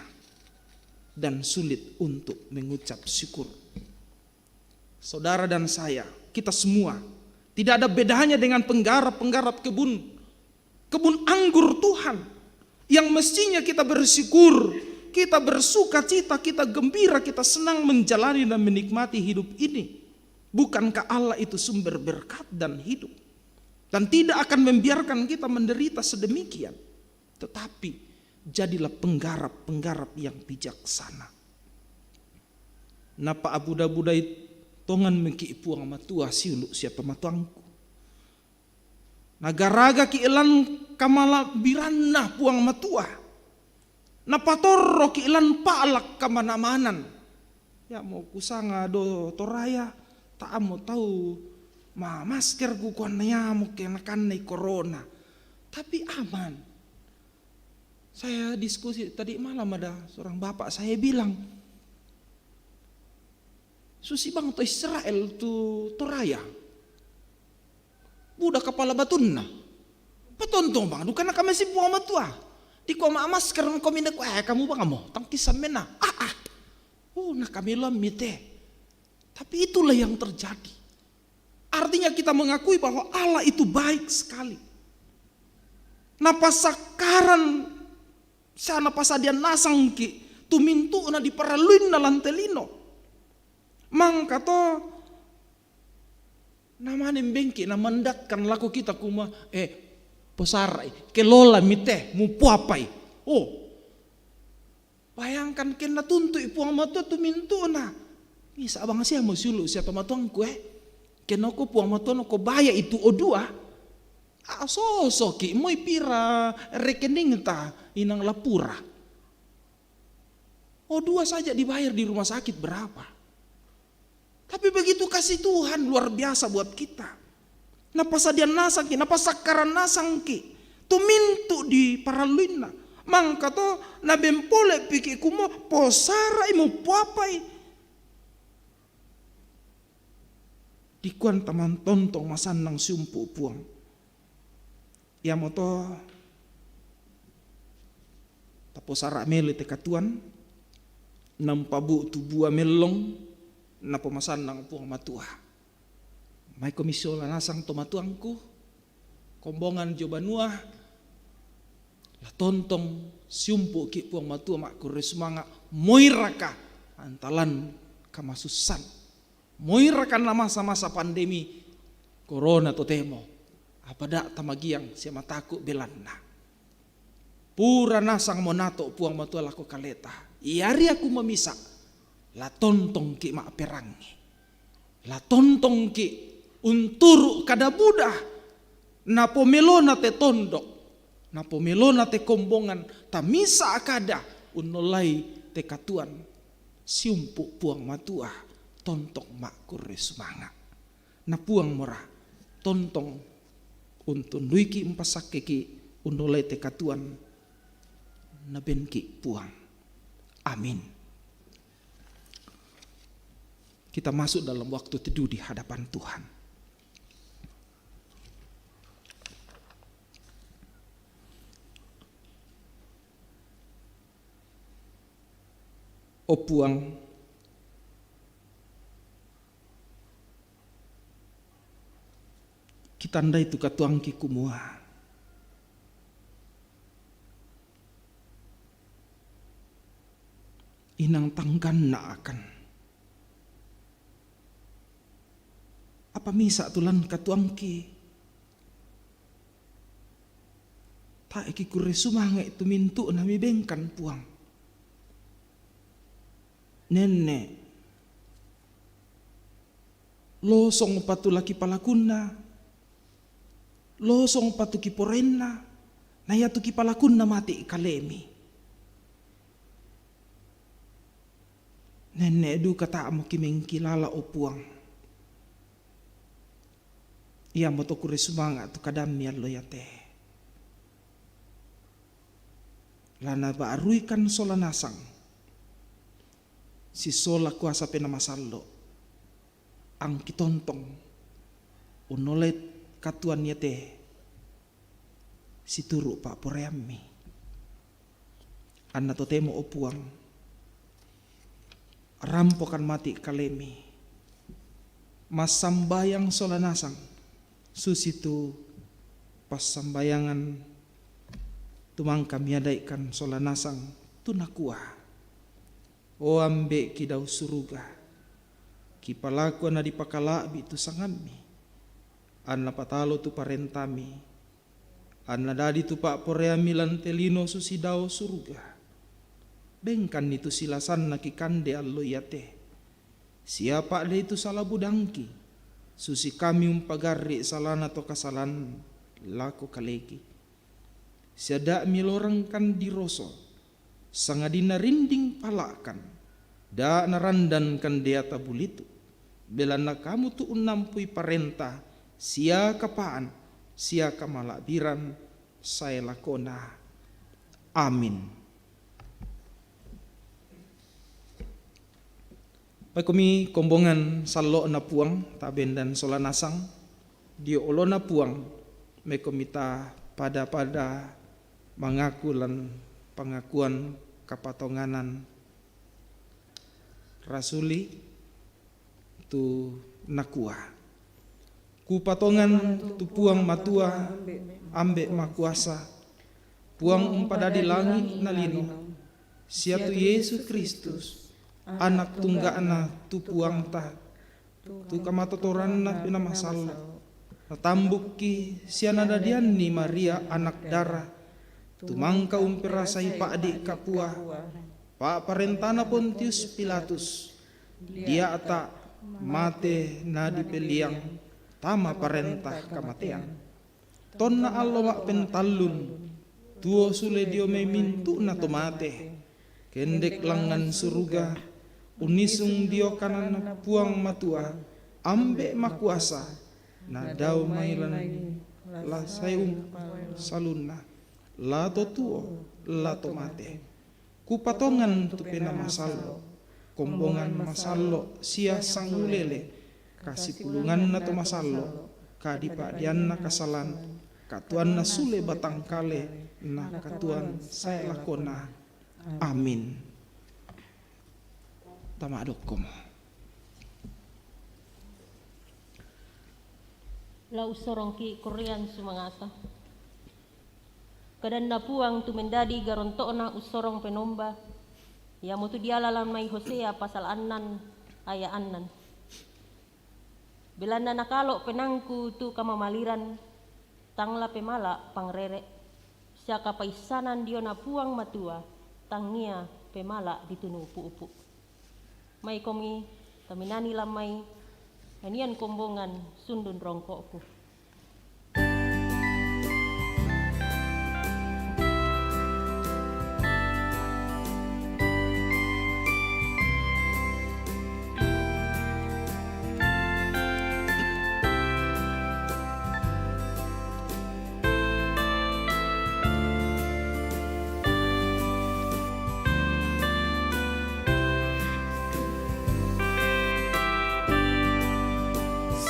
dan sulit untuk mengucap syukur. Saudara dan saya, kita semua, tidak ada bedanya dengan penggarap-penggarap kebun, kebun anggur Tuhan, yang mestinya kita bersyukur, kita bersuka cita, kita gembira, kita senang menjalani dan menikmati hidup ini. Bukankah Allah itu sumber berkat dan hidup? Dan tidak akan membiarkan kita menderita sedemikian. Tetapi jadilah penggarap-penggarap yang bijaksana. Napa abuda-budai tongan mengki Puang Matua siulu siapa matuangku. Nagaraga ki ilan kamalabiranna Puang Matua. Napatorro ki ilan pa'lak kamana-manan. Ya mo kusanga do Toraya, ta mo tau ma masker ku kuanna ya mo ke nakannai corona. Tapi aman. Saya diskusi tadi malam, ada seorang bapak saya bilang, susi bang to Israel tu Toraya. Buda kapala batunna. Patontong bang, dukana kami si Puang Matua. Di koma masker komi na eh kamu bang mo, tangkisan mena. Ah ah. Oh, na kami lo mite. Tapi itulah yang terjadi. Artinya kita mengakui bahwa Allah itu baik sekali. Napasakkaran sa napasadian nasangki tumintu'na diparalluinna lante lino. Mangka to namane mbengki namandatkan lako kita kuma, eh, posarai, kelola mite, mupuapai. Oh, bayangkan kenna tuntui Puang Matua tumintu'na. Misa abang sia mo siulu sia tomatuangku, eh. Kenoko Puang Matua noko baya itu o dua. Asosoki moi pira rekening ta inang lapura. O dua saja dibayar di rumah sakit berapa? Tapi begitu kasih Tuhan luar biasa buat kita. Napasadian nasangki, napasakkaran nasangki. Tumintu di paralluinna. Mangka to nabempole piki kumo posarai mo puapai. Dikuan taman tontong masannang siumpu Puang. Iamoto taposara melo te katuan, nampabu tubua mellong, napomasannang Puang Matua. Mai komi sola nasang tomatuangku, kombongan jo banua, la tontong siumpu' ki Puang Matua ma'kurre sumanga', moi raka antalan kamasussan, moi raka na masa-masa pandemi korona totemo, apa da' tamagiang sia mataku' belanna. Pura nasang monato' Puang Matua lako kaleta. Iari aku mamisa', la tontongki' ma'perangi. La tontongki' unturu' kada buda, napomelona te tondok, napomelona te kombongan, tamisa' kada unnollai te katuoan, siumpu' Puang Matua, tontong ma'kurre sumanga'. Na Puang mora, tontong untunduiki' umpassakkeki' unnollai te katuoan nabenki' Puang. Amin. Kita masuk dalam waktu teduh di hadapan Tuhan. O Puang, kitandai tu katuoangki kumua inang tangganna akan apa misa' tu lan katuoangki. Tae' kikurre sumanga'i tu mintu'na mibengkan, Puang. Nenne', losongpa tu la kipalakunna, losongpa tu kiporainna, na iatu kipalakunna mate' kalemi. Nenne' duka ta'mo kimengkilala, o Puang. Iamoto kurre sumanga' tu kadammi allo iate. La naba'ruikan sola nasang sisola kuasa Penaa Masallo', angkitontong unnollai katuoan iate situru' pa'poraiammi. Anna totemo, o Puang, rampokan mate' kalemi massambayang sola nasang, susitu passambayangan tu mangka miada'ikan sola nasang, tu nakua, O Ambe'ki dao suruga, kipalaku anna dipakala'bi' tu sangammi, anna patalo tu parentami, anna dadi tu pa'poraiammi lan te lino susi dao suruga. Bengkanni tu silasanna kikande allo iate, sia pa'dei tu sala budangki, susi kami umpagarri' salana to kasalan lako kaleki. Sia da' milorangkan diroso, sangadinna rinding pala'kan, da' narandankan deata bulitu, belanna kamu tu unnampui parenta sia kapaan sia kamala'biran sae lakona. Amin. Paikomi kombongan sallo'na Puang, tabendan sola nasang, dio olona Puang, maikomi ta pada-pada mangaku lan pangakuan kapatonganan rasuli, tu nakua, Kupatongan tu Puang Matua, Ambe' Makuasa, Puang umpadadi langi' na lino, sia tu Yesu Kristus, Anak tungga'na tu Puangta, tu kamatotoranna Penaa Masallo', natambukki sia nadadianni Maria anak dara, tu mangka umperasai pa'di' kapua, pa'parentana Pontius Pilatus, dia'ta' mate nadipeliang tama parenta kamatean. Tonna allo ma'pentallun, tuo sule dio mai mintu'na to mate, kendek langngan suruga, unnisung dio kananna Puang Matua, Ambe' Makuasa, nadao mai lan la saeum salunna, la to tuo, la to mate. Kupatongan tu Penaa Masallo', kombongan masallo' sia sangulele, kasipulunganna to masallo', kadipa'dianna kasalan, katuoanna sule batang kale, na katuoan sae lakona. Amin. Tama' dokkomo. La usorongki' korrian sumangasa. Kadanna Puang tu mendadi garonto'na ussorong penomba, iamotu diala lan mai Hosea pasal annan aya' annan. Belanna nakalo' penaangku tu kamamaliran, tang la pemala' pangrere', sia kapaissanan diona Puang Matua, tangia pemala' ditunu upu'-upu'. Maikomi, taminani lan mai, anian kombongan sundun rongko'ku.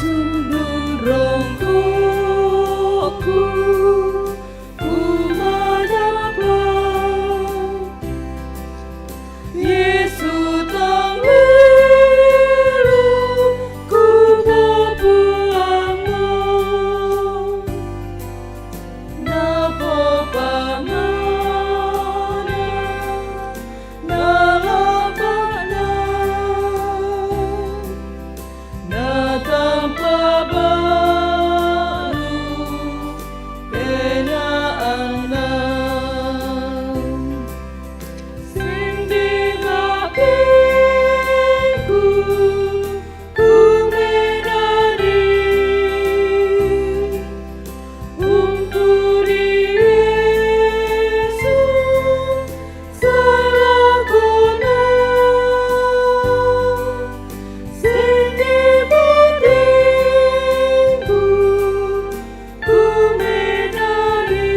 Sundun rongko'ku, kumanapa Yesu tang lelu kupopuangngo, napopamana nalapa'na, natampa balu penaanna. Sende batengku, kumenani, umpudi Yesu, sai lakona. Sende batengku, kumenani,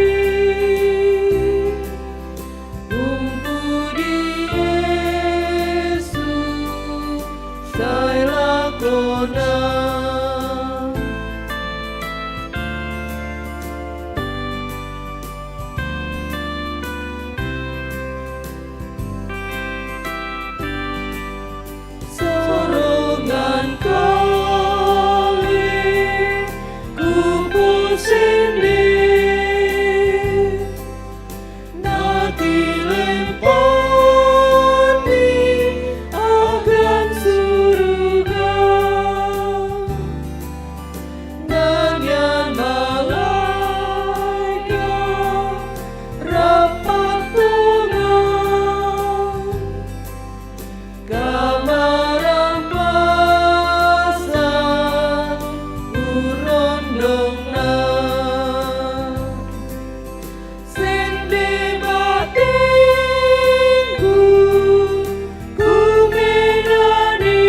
umpudi Yesu, sai lakona. Sorongan kale kuposende, natilempani akan suruga. Nanian malaeka' rappa' tongan, kamarampasan urondongna. Sende batengku, kumenani,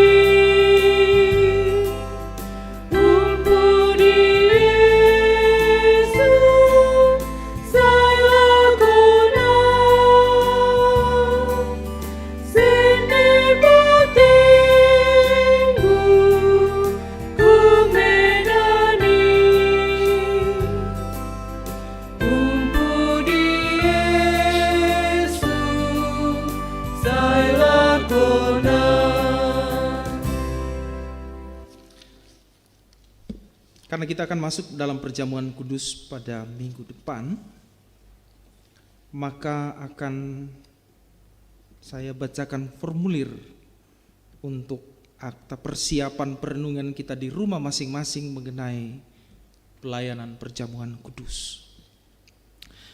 umpudi Yesu, sai lakona. Sende batengku, kumenani, umpudi Yesu, sai lakona. Karena kita akan masuk dalam perjamuan kudus pada minggu depan, maka akan saya bacakan formulir untuk akta persiapan perenungan kita di rumah masing-masing mengenai pelayanan perjamuan kudus.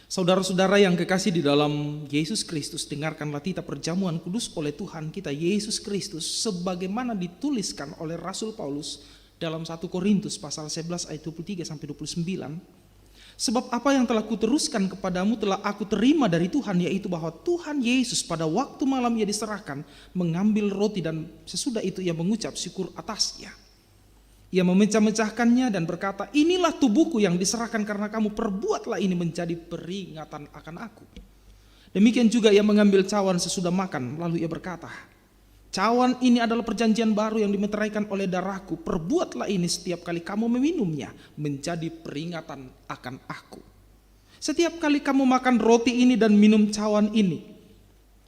Saudara-saudara yang kekasih di dalam Yesus Kristus, dengarkanlah titah perjamuan kudus oleh Tuhan kita Yesus Kristus sebagaimana dituliskan oleh Rasul Paulus dalam satu Korintus pasal sebelas ayat dua puluh tiga sampai dua puluh sembilan. Sebab apa yang telah kuteruskan kepadamu telah aku terima dari Tuhan, yaitu bahwa Tuhan Yesus pada waktu malam ia diserahkan, mengambil roti dan sesudah itu ia mengucap syukur atasnya. Ia memecah-mecahkannya dan berkata, "Inilah tubuhku yang diserahkan karena kamu, perbuatlah ini menjadi peringatan akan aku." Demikian juga ia mengambil cawan sesudah makan, lalu ia berkata, "Cawan ini adalah perjanjian baru yang dimeteraikan oleh darahku. Perbuatlah ini setiap kali kamu meminumnya, menjadi peringatan akan aku." Setiap kali kamu makan roti ini dan minum cawan ini,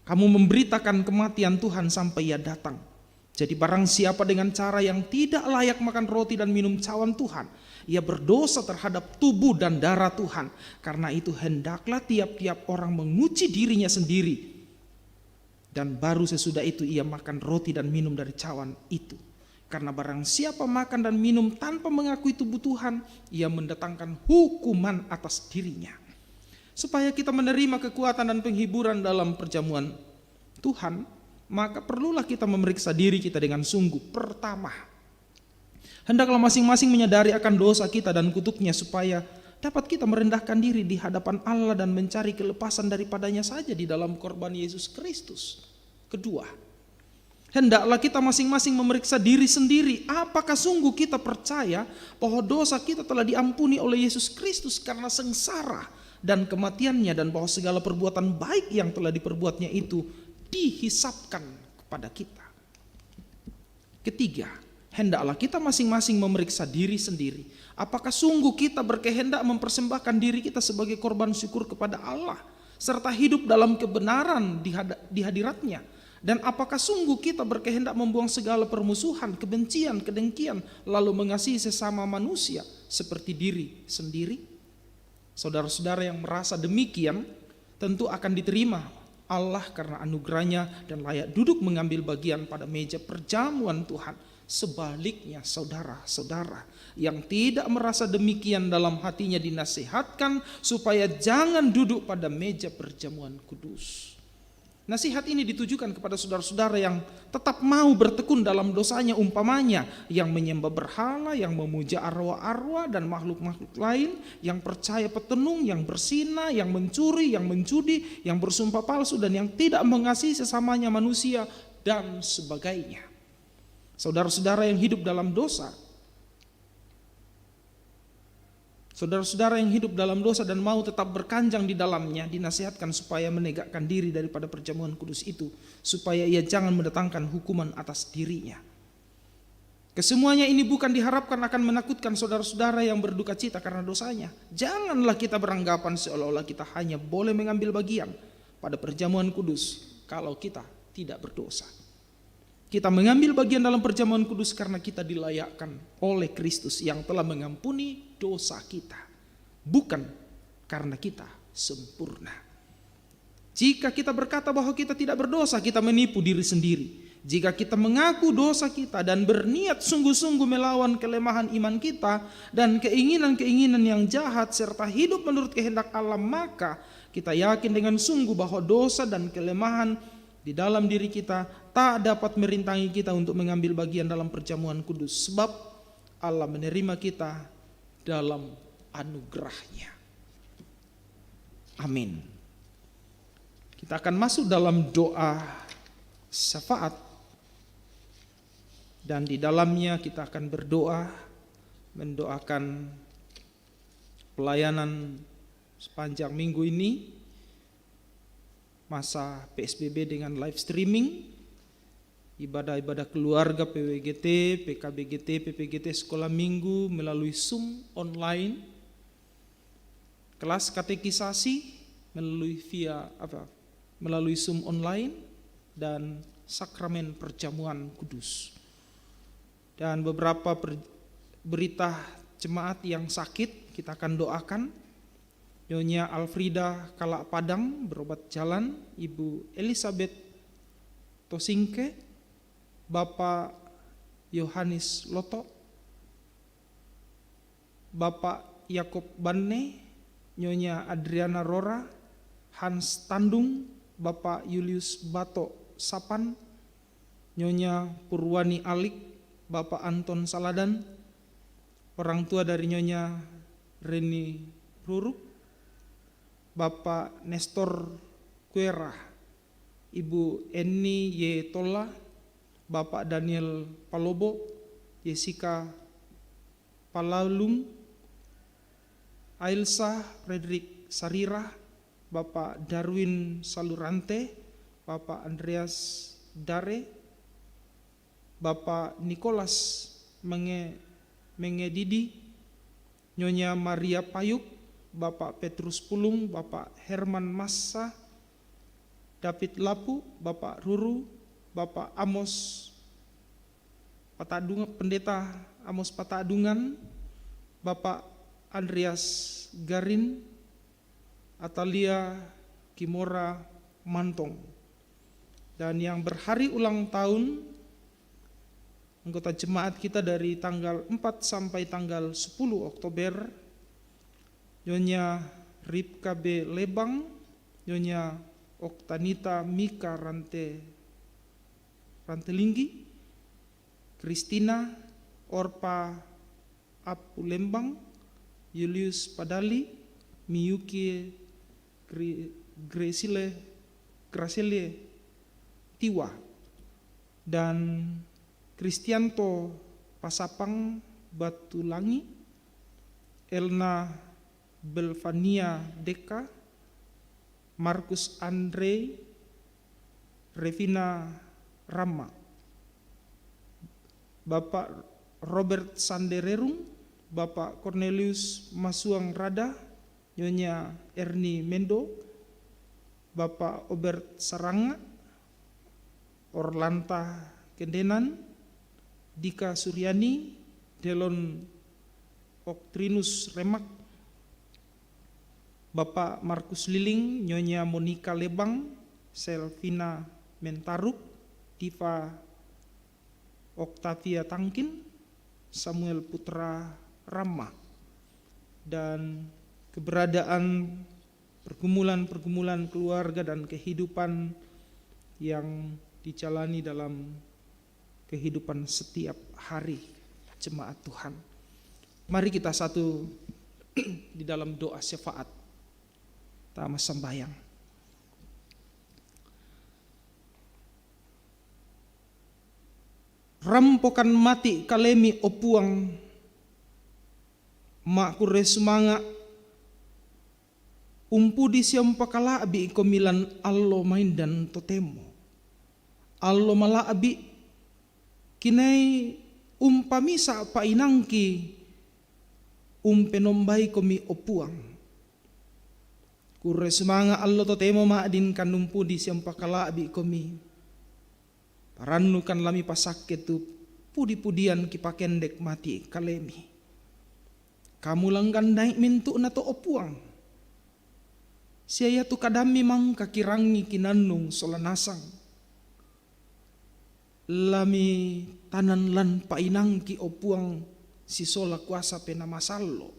kamu memberitakan kematian Tuhan sampai ia datang. Jadi barang siapa dengan cara yang tidak layak makan roti dan minum cawan Tuhan, Ia berdosa terhadap tubuh dan darah Tuhan. Karena itu, hendaklah tiap-tiap orang menguji dirinya sendiri, dan baru sesudah itu ia makan roti dan minum dari cawan itu. Karena barang siapa makan dan minum tanpa mengakui tubuh Tuhan, ia mendatangkan hukuman atas dirinya. Supaya kita menerima kekuatan dan penghiburan dalam perjamuan Tuhan, maka perlulah kita memeriksa diri kita dengan sungguh. Pertama, hendaklah masing-masing menyadari akan dosa kita dan kutuknya, supaya dapat kita merendahkan diri di hadapan Allah dan mencari kelepasan daripadanya saja di dalam korban Yesus Kristus. Kedua, hendaklah kita masing-masing memeriksa diri sendiri, apakah sungguh kita percaya bahwa dosa kita telah diampuni oleh Yesus Kristus karena sengsara dan kematiannya, dan bahwa segala perbuatan baik yang telah diperbuatnya itu dihisapkan kepada kita. Ketiga, hendaklah kita masing-masing memeriksa diri sendiri. Apakah sungguh kita berkehendak mempersembahkan diri kita sebagai korban syukur kepada Allah, serta hidup dalam kebenaran di hada-, di hadirat-Nya? Dan apakah sungguh kita berkehendak membuang segala permusuhan, kebencian, kedengkian, lalu mengasihi sesama manusia seperti diri sendiri? Saudara-saudara yang merasa demikian, tentu akan diterima Allah karena anugerahnya dan layak duduk mengambil bagian pada meja perjamuan Tuhan. Sebaliknya, saudara-saudara yang tidak merasa demikian dalam hatinya dinasihatkan supaya jangan duduk pada meja perjamuan kudus. Nasihat ini ditujukan kepada saudara-saudara yang tetap mau bertekun dalam dosanya, umpamanya yang menyembah berhala, yang memuja arwah-arwah dan makhluk-makhluk lain, yang percaya petenung, yang berzina, yang mencuri, yang menjudi, yang bersumpah palsu, dan yang tidak mengasihi sesamanya manusia, dan sebagainya. Saudara-saudara yang hidup dalam dosa, saudara-saudara yang hidup dalam dosa dan mau tetap berkanjang di dalamnya, dinasihatkan supaya menegakkan diri daripada perjamuan kudus itu, supaya ia jangan mendatangkan hukuman atas dirinya. Kesemuanya ini bukan diharapkan akan menakutkan saudara-saudara yang berduka cita karena dosanya. Janganlah kita beranggapan seolah-olah kita hanya boleh mengambil bagian pada perjamuan kudus kalau kita tidak berdosa. Kita mengambil bagian dalam perjamuan kudus karena kita dilayakkan oleh Kristus yang telah mengampuni dosa kita, bukan karena kita sempurna. Jika kita berkata bahwa kita tidak berdosa, kita menipu diri sendiri. Jika kita mengaku dosa kita dan berniat sungguh-sungguh melawan kelemahan iman kita dan keinginan-keinginan yang jahat, serta hidup menurut kehendak Allah, maka kita yakin dengan sungguh bahwa dosa dan kelemahan di dalam diri kita tak dapat merintangi kita untuk mengambil bagian dalam perjamuan kudus, sebab Allah menerima kita dalam anugerahnya. Amin. Kita akan masuk dalam doa syafaat, dan di dalamnya kita akan berdoa, mendoakan pelayanan sepanjang minggu ini, masa P S B B dengan live streaming, ibadah-ibadah keluarga, P W G T, P K B G T, P P G T, sekolah minggu melalui Zoom online, kelas katekisasi melalui via apa? Melalui Zoom online, dan sakramen perjamuan kudus. Dan beberapa per-, berita jemaat yang sakit kita akan doakan. Nyonya Alfrida Kalak Padang berobat jalan, Ibu Elizabeth Tosingke, Bapak Yohanes Loto, Bapak Yakob Banne, Nyonya Adriana Rora, Hans Tandung, Bapak Julius Bato Sapan, Nyonya Purwani Alik, Bapak Anton Saladan, orang tua dari Nyonya Reni Ruruk, Bapak Nestor Kuera, Ibu Eni Y Tola, Bapak Daniel Palobo, Jessica Palalung, Ailsa Frederick Sarira, Bapak Darwin Salurante, Bapak Andreas Dare, Bapak Nicholas Menge-, Mengedidi, Nyonya Maria Payuk, Bapak Petrus Pulung, Bapak Herman Massa, David Lapu, Bapak Ruru, Bapak Amos Patadung-, Pendeta Amos Patadungan, Bapak Andreas Garin, Atalia Kimora Mantong. Dan yang berhari ulang tahun, anggota jemaat kita dari tanggal empat sampai tanggal sepuluh Oktober, Nyonya Ripka B. Lebang, Nyonya Oktanita Mika Rante, Rantelinggi, Kristina Orpa Apulembang, Julius Padali, Miyuki Gri-, Gresile, Grasile Tiwa, dan Kristianto Pasapang Batulangi, Elna Belvania Deka, Markus Andre, Revina Rama, Bapak Robert Sandererung, Bapak Cornelius Masuang Rada, Nyonya Erni Mendo, Bapak Obert Saranga, Orlanta Kendenan, Dika Suryani, Delon Oktrinus Remak, Bapak Markus Liling, Nyonya Monika Lebang, Selvina Mentaruk, Diva Oktavia Tangkin, Samuel Putra Rama, dan keberadaan pergumulan-pergumulan keluarga dan kehidupan yang dijalani dalam kehidupan setiap hari jemaat Tuhan. Mari kita satu di dalam doa syafaat. Tama sambayang. Rampokan mati kalemi, o Puang, makurre sumanga, umpudi sia umpakala'bi komi lan allo maindan totemo. Allo mala'bi, kinai umpamisa painangki, umpenombai komi, o Puang. Kurre sumanga allo totemo ma'din kan umpudi sia umpakala'bi komi. Parannukan lami pasakke tu pudi-pudian kipakendek mati kalemi. Kamu langgandai mintu'na to, o Puang. Sia iatu kadammi mangka kirangi kinannung sola nasang. Lami tanan lan painangki, o Puang, sisola kuasa Penaa Masallo.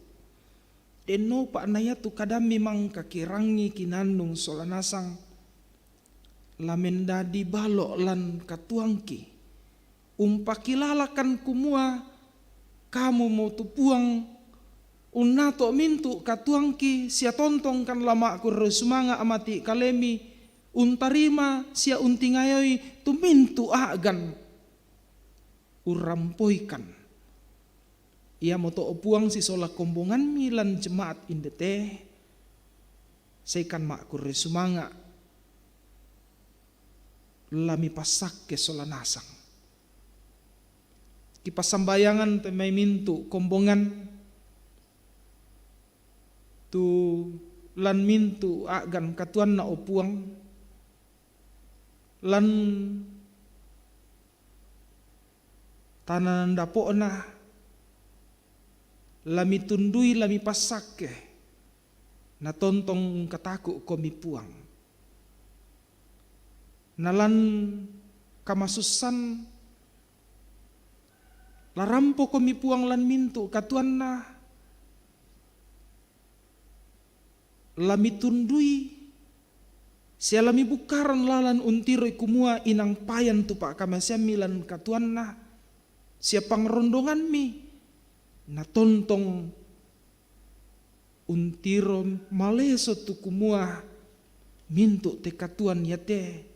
Dennopa na iatu kadammi mangka kirangi kinannung sola nasang, la mendadi balo lan katuangki. Umpakilalakan kumua Kamumo tu Puang, unnato mintu katuangki, sia tontongkan la ma'kurre sumanga mati kalemi, untarima sia untingayoi tu mintu a'gan urrampoikan. Iamoto, o Puang, sisola kombonganmi lan jemaat indete, saikan ma'kurre sumanga lami passakke sola nasang. Kipassambayangan te mai mintu kombongan tu lan mintu a'gan katuanna, o Puang, lan tana dapo'na, lami tundui, lami passakke, na tontong ungkataku komi, Puang. Na lan kamasussan, la rampo komi, Puang, lan mintu katuanna, lami tundui, sia lami bukkaran lalan untiroi kumua inang payan tu pa'kamaseammi lan katuanna, sia pangrondonganmi, na tontong untiro maleso tu kumua mintu te katuoan iate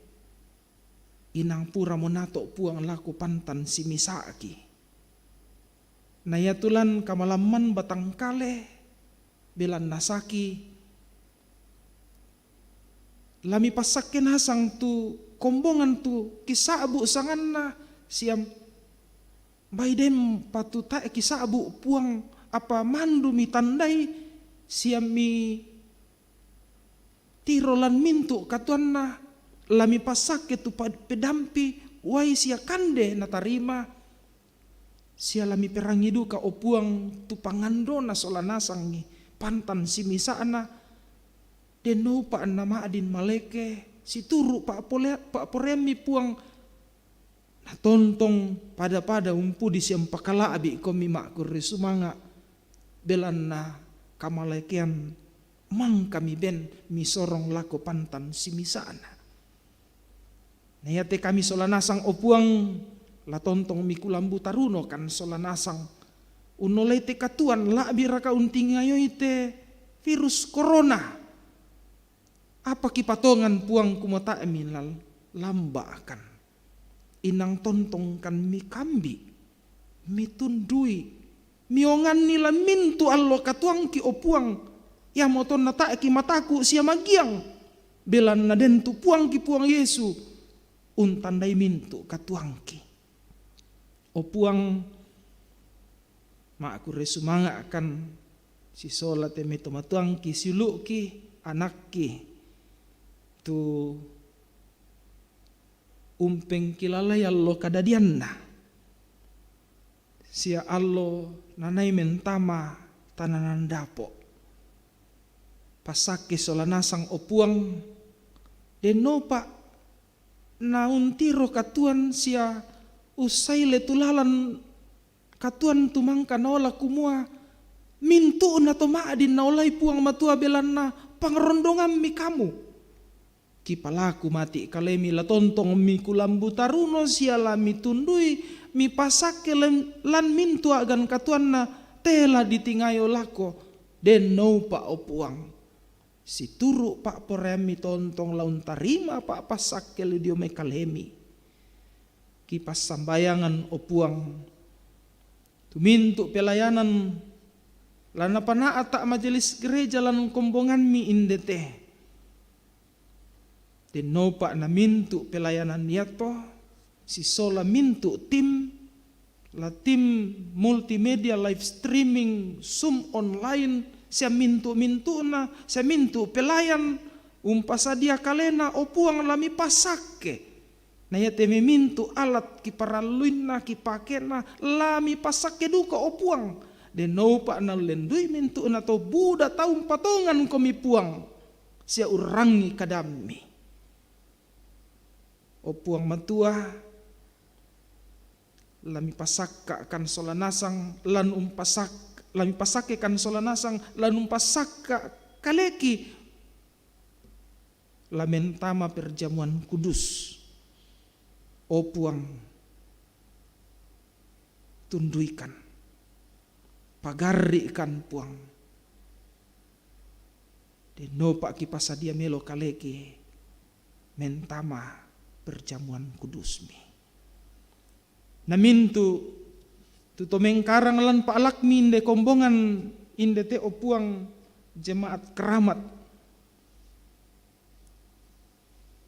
inang puramo nato, Puang, lako pantan simisa'ki. Na iatu lan kamalamman batang kale, belanna saki, lami passakke nasang tu kombongan tu kisa'bu sanganna, sia mbai den patu tae kisa'bu, Puang, apa mandu mitandai, sia mitiro lan mintu katuanna, lami passakke tu pa-, pedampi, uai sia kande natarima, Sia la miperangi duka, o Puang, tu pangandona sola nasangi pantan simisa'na, den noupa na ma'din maleke situru' pa'pole-, pa'poraiammi, Puang. Na tontong pada-pada umpudi sia umpakala'bi' komi, ma'kurre sumanga', belanna kamalekean mangka miben misorong lako pantan simisa'na. Na iate kami sola nasang, o Puang, la tontong mikulambu taruno kan sola nasang. Unnolai te katuoan, la'biraka untingayoi te virus korona? Apa kipatongan, Puang, kumua tae' milal lamba' kan? Inang tontong kan mikambi', mitundui, mionganni lan mintu' allo katuoangki, o Puang, iamoto na tae' kimataku' sia magiang, belanna den tu Puangki, Puang Yesu, untandai mintu' katuoangki. O Puang, ma'kurre sumanga' kan sisola te mai tomatuangki, siulu'ki, anakki, tu umpengkilalai allo kadadianna sia allo nanai mentama tana nan dapo'. Passakke sola nasang, o Puang, den noupa na untiro katuoan sia ussaile tu lalan katuoan tu mangka naola, kumua mintu'na to ma'din naolai, Puang Matua, belanna pangarondongammi kamu. Kipalaku mati' kalemi, la tontong mikulambu taruno sia la mitundui, mipassakke lan, lan mintu' a'gan katuoanna te la ditingayo lako, den noupa, o Puang. Situru' pa'poraiammi tontong la untarima pa'passakke dio mai kalemi. Kipassambayangan, o Puang, tu mintu' pelayanan la napana'ta' majelis gereja lan kombongammi inde te. Den noupa na mintu' pelayanan iato, sisola mintu' tim, la tim multimedia, live streaming, Zoom online, sia mintu'-mintu'na, sia mintu' pelayan, umpasadia kalena, o Puang, la mipassakke. Na iate mai mintu' alat kiparalluinna, kipakena, la mipassakke duka, o Puang. Den noupa nallendui mintu'na to buda tau umpatongan komi, Puang, sia urrangi kadammi. O Puang Matua, la mipasakka' kan sola nasang, lan umpasak-, la mipassakke kan sola nasang, lan umpassakka' kaleki, la mentama perjamuan kudus. O Puang, tunduikan, pagarri'kan, Puang. Den noupa kipasadia melo kaleki mentama perjamuan kudusmi. Na mintu' tu to mengkarang lan pa'lakmi inde kombongan inde te, o Puang, jemaat keramat,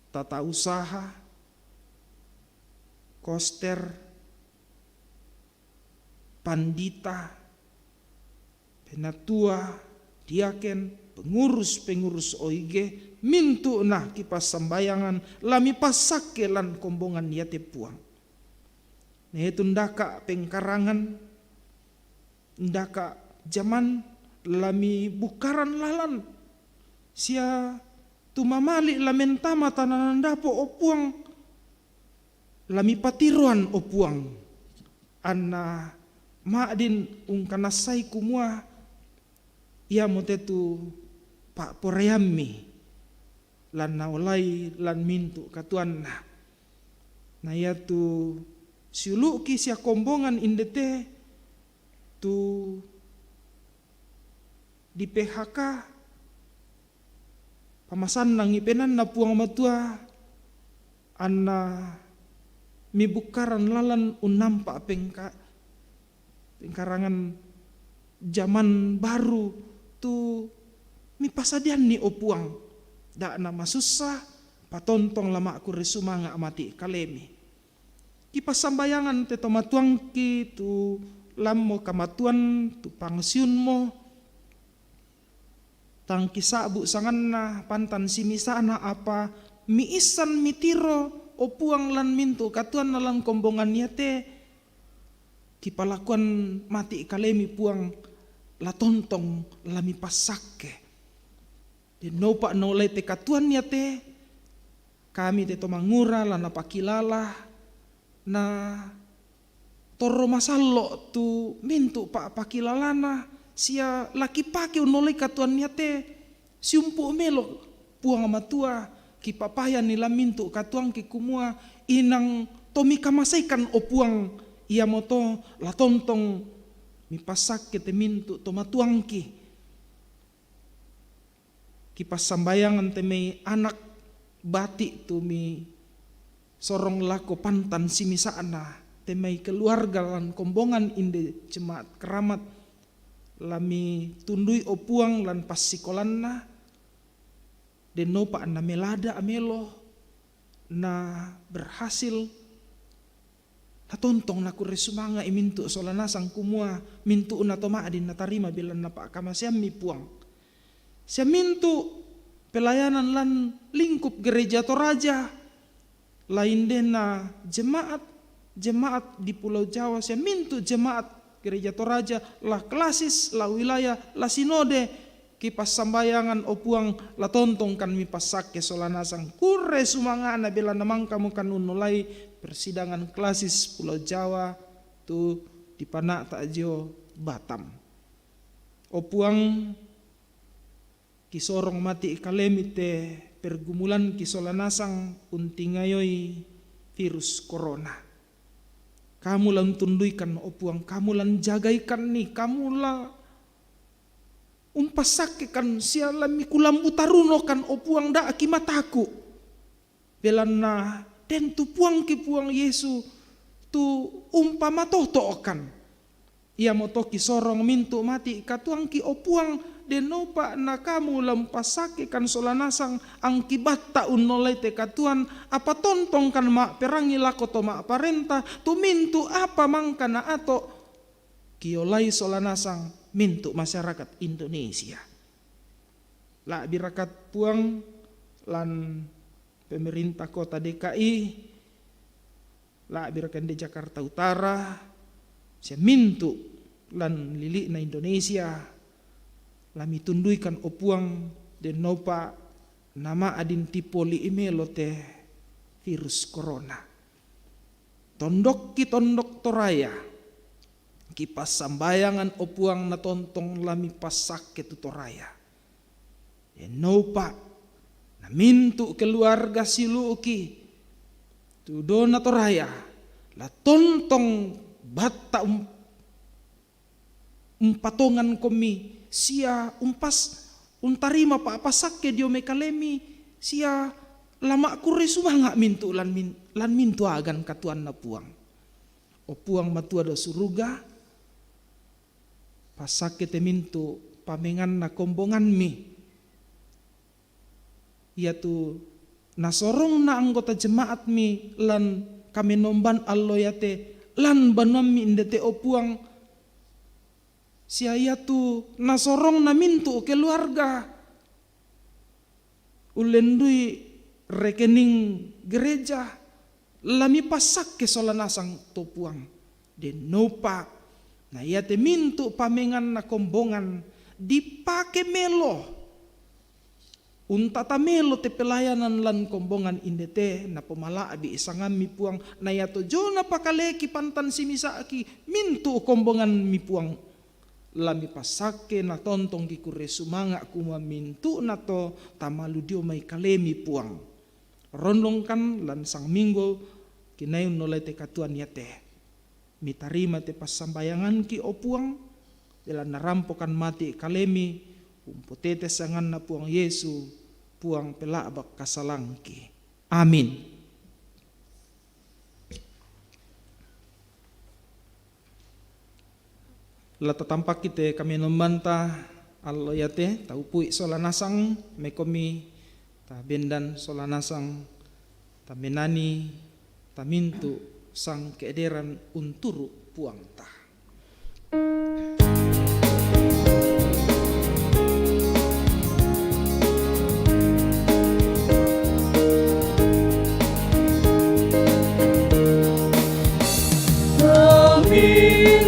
tata usaha, koster, pandita, penatua, diaken, pengurus-pengurus O I G, mintu'na kipassambayangan, la mipassakke lan kombongan iate, Puang. Na iatu ndaka' pengkarangan, ndaka' jaman, la mibukkaran lalan, sia tu mamali' la mentama tana nan dapo', o Puang, la mipatiroan, o Puang, anna ma'din ungkanassai kumua iamote tu pa'poraiammi lan naolai lan mintu' katuoanna. Na iatu siulu'ki sia kombongan inde te tu di P H K, pamasannangi penaanna, Puang Matua, anna mibukkaran lalan unnampa' pengka-, pengkarangan jaman baru tu mipasadianni, o Puang. Da'na masussa, patontong la ma'kurre sumanga' mati' kalemi. Kipassambayangan te tomatuangki tu lammo kamatuan, tu pangsiunmo, tang kisa'bu' sanganna pantan simisa'na, apa miissan mitiro, o Puang, lan mintu' katuoanna lan kombongan iate, kipalakuan mati' kalemi Puang, la tontong la mipassakke. Dennopa naolai te katuoan iate, kami te to mangura la napakilala, na torro masallo' tu mintu' pa'pakilalana, sia la kipake unnolai katuoan iate, siumpu' melo' Puang Matua, kipapayani lan mintu' katuoangki kumua, inang to mikamasaikan, o Puang, iamoto la tontong mipassakke te mintu' to matuangki. Kipassambayangan te mai anak bati' tu misorong lako pantan simisa'na, te mai keluarga lan kombongan inde jemaat keramat, la mitundui, o Puang, lan passikolanna, dennopa na melada melo, na berhasil, na tontong nakurre sumanga'i mintu' sola nasang kumua mintu'na to ma'din natarima belanna pa'kamaseammi Puang. Sia mintu' pelayanan lan lingkup Gereja Toraja, la indena jemaat, jemaat di Pulau Jawa, sia mintu' jemaat Gereja Toraja, la klasis, la wilayah, la sinode, kipassambayangan, o Puang, la tontong kan mipassakke sola nasang, kurre sumanga'na belanna mangkamo kan unnolai persidangan klasis Pulau Jawa tu dipana'ta' jio Batam. O Puang, kisorong mati' kalemi te pergumulanki sola nasang untingayoi virus corona. Kamu la untunduikan, o Puang, kamu la unjagaikanni, kamu la umpassakkekan sia la mikulambu tarunokan, o Puang, da'ki mataku'. Belanna den tu Puangki Puang Yesu tu umpamatoto'kan. Iamoto kisorong mintu' mati' katuoangki, o Puang, dennopa na kamu la umpassakkekan sola nasang angki batta' unnolai te katuoan, apa tontongkan ma'perangi lako to ma'parenta tu mintu' apa mangka naato' kiolai sola nasang mintu' masyarakat Indonesia. La'birakat Puang lan pemerintah kota D K I, la'birakan di Jakarta Utara, sia mintu' lan lili'na Indonesia, la mitunduikan, o Puang, dennopa na ma'din tipoli' melo te virus corona. Tondokki tondok Toraya, kipassambayangan, o Puang, na tontong la mipassakke tu Toraya. Dennopa na mintu' keluarga siulu'ki tu dona Toraya, la tontong batta' um-, umpatongankomi, sia umpas-, untarima pa'passakke dio mai kalemi, sia la ma'kurre sumanga' mintu' lan min-, lan mintu' agan katuoanna Puang. O Puang Matua dao suruga, passakke te mintu' pamenganna kombonganmi, iatu nasorongna anggota jemaatmi lan kamenomban allo iate lan banuammi indete, o Puang, sia iatu nasorongna mintu' keluarga ullendui rekening gereja, la mipassakke sola nasang to Puang. Dennopa na iate mintu' pamenganna kombongan dipake melo, untata melo te pelayanan lan kombongan indete, napomala'bi' sangammi Puang, na iato jona pakaleki pantan simisa'ki mintu' kombonganmi Puang. La mipassakke na tontong kikurre sumanga' kumua mintu'na to tamalu dio mai kalemi Puang. Rondongkan lan sang minggu kinai unnolai te katuoan iate. Mitarima te passambayanganki, o Puang, belanna rampokan mati' kalemi, umpotete sanganna Puang Yesu, Puang pela'bak kasalangki. Amin. La tatampakki te kamenombanta allo iate, taupui sola nasang, mekomi tabendan sola nasang, tamenani, tamintu' sang ke'deran unturu' Puangta. Kami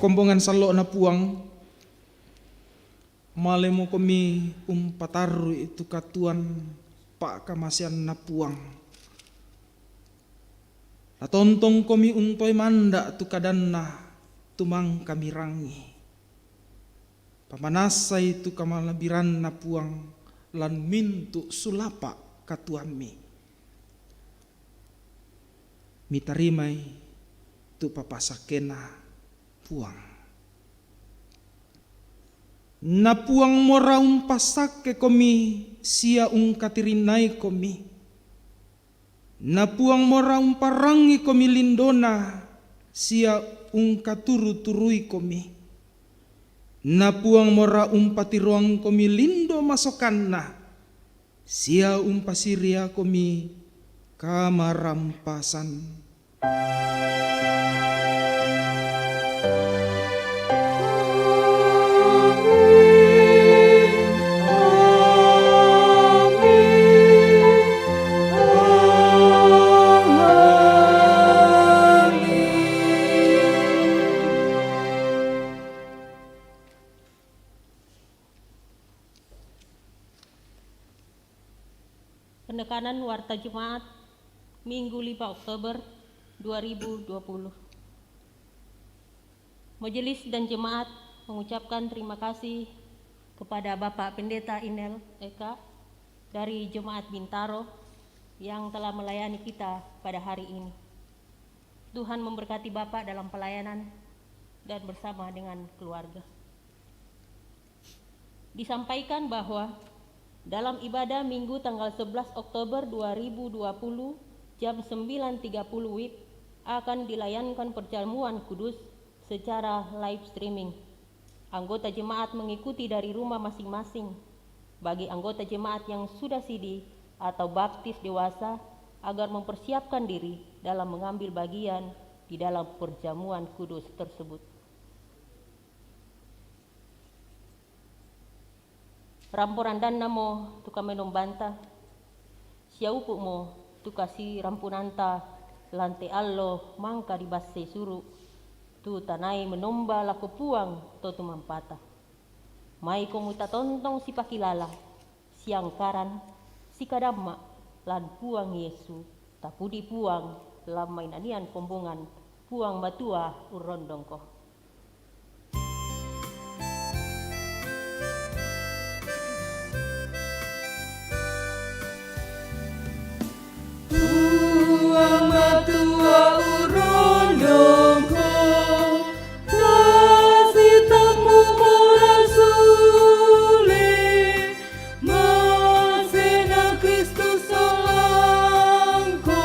Kombongan sallo'na Puang, malemo komi umpatarru'i tu katuoan pa'kamaseanna Puang. Natontong komi untoe manda' tu kadanna tu mangka mirangi. Pamanassai tu kamalebbiranna Puang lan mintu' sulapa' katuoammi. Mitarimai tu papasakkena Puang. Na Puang mora umpasakkekomi sia ungkatirinnaikomi. Na Puang mora umparangikomi lindona sia ungkaturu-turuikomi. Na Puang mora umpatiroangkomi lindo masokanna sia umpasiriakomi kamarampasan. Penekanan Warta Jemaat, Minggu lima Oktober dua ribu dua puluh. Majelis dan jemaat mengucapkan terima kasih kepada Bapak Pendeta Inel Eka dari Jemaat Bintaro yang telah melayani kita pada hari ini. Tuhan memberkati Bapak dalam pelayanan dan bersama dengan keluarga. Disampaikan bahwa dalam ibadah Minggu tanggal sebelas Oktober dua ribu dua puluh, jam sembilan tiga puluh wib, akan dilayankan perjamuan kudus secara live streaming. Anggota jemaat mengikuti dari rumah masing-masing. Bagi anggota jemaat yang sudah sidi atau baptis dewasa, agar mempersiapkan diri dalam mengambil bagian di dalam perjamuan kudus tersebut. Rampo randannamo tu kamenombanta, siaupu'mo tu kasirampunanta lan te allo mangka dibassei suru', tu tanai menomba lako Puang to tumampata. Maiko mutatontong sipakilala, siangkaran, sikadamma lan Puang Yesu, tapudi Puang lan mainanian kombongan, Puang Matua urrondongko. Puang Matua urrondongko, tasitammu mora sule, masena Kristus solangko.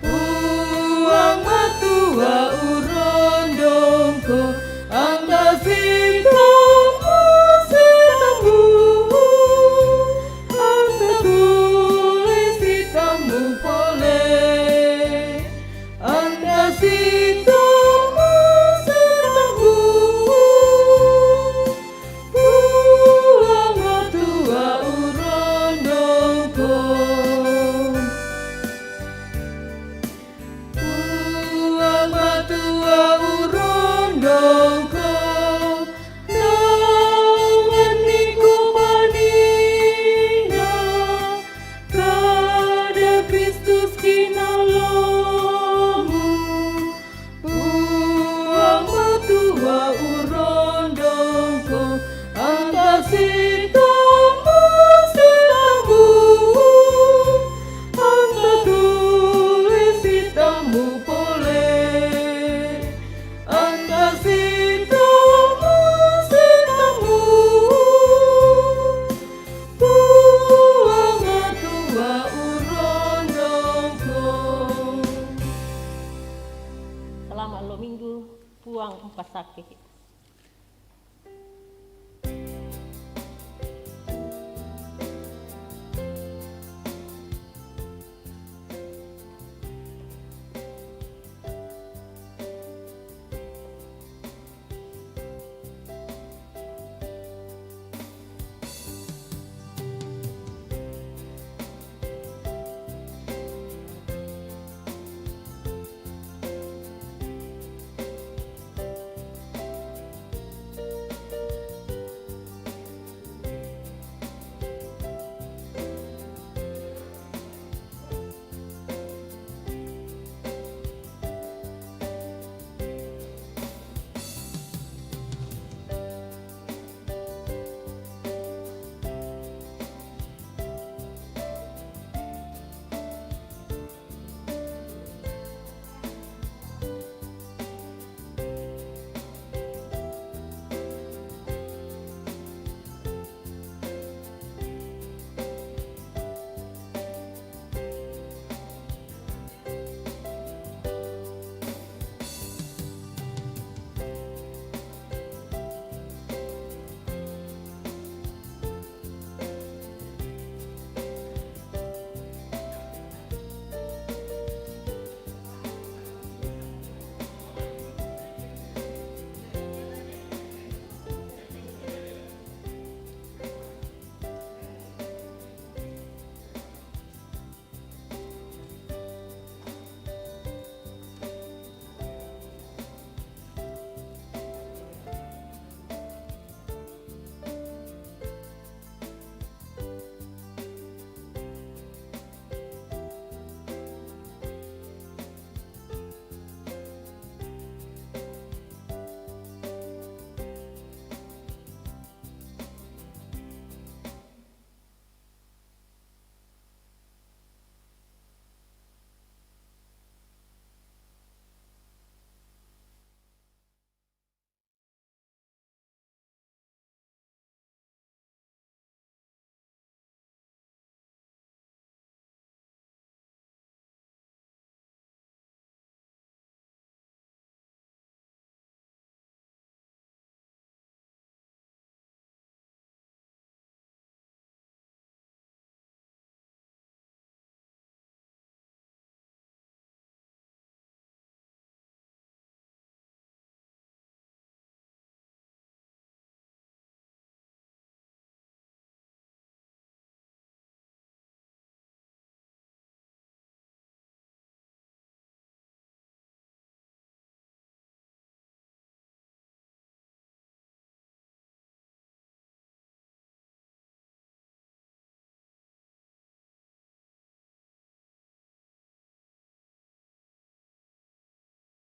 Puang Matua urrondongko, angka sitammu, sitammu, angka tuli sitammu pole, angka sitammu, sitammu, Puang Matua urrondongko. Puang Matua urrondongko, naunganni kupanina kada Kristus kinallomu. Puang Matua urrondongko, angka sitammu, sitammu, angka tuli sitammu pole, angka sitammu, sitammu, Puang Matua urrondongko. Selamat lo Minggu, Puang umpasakke.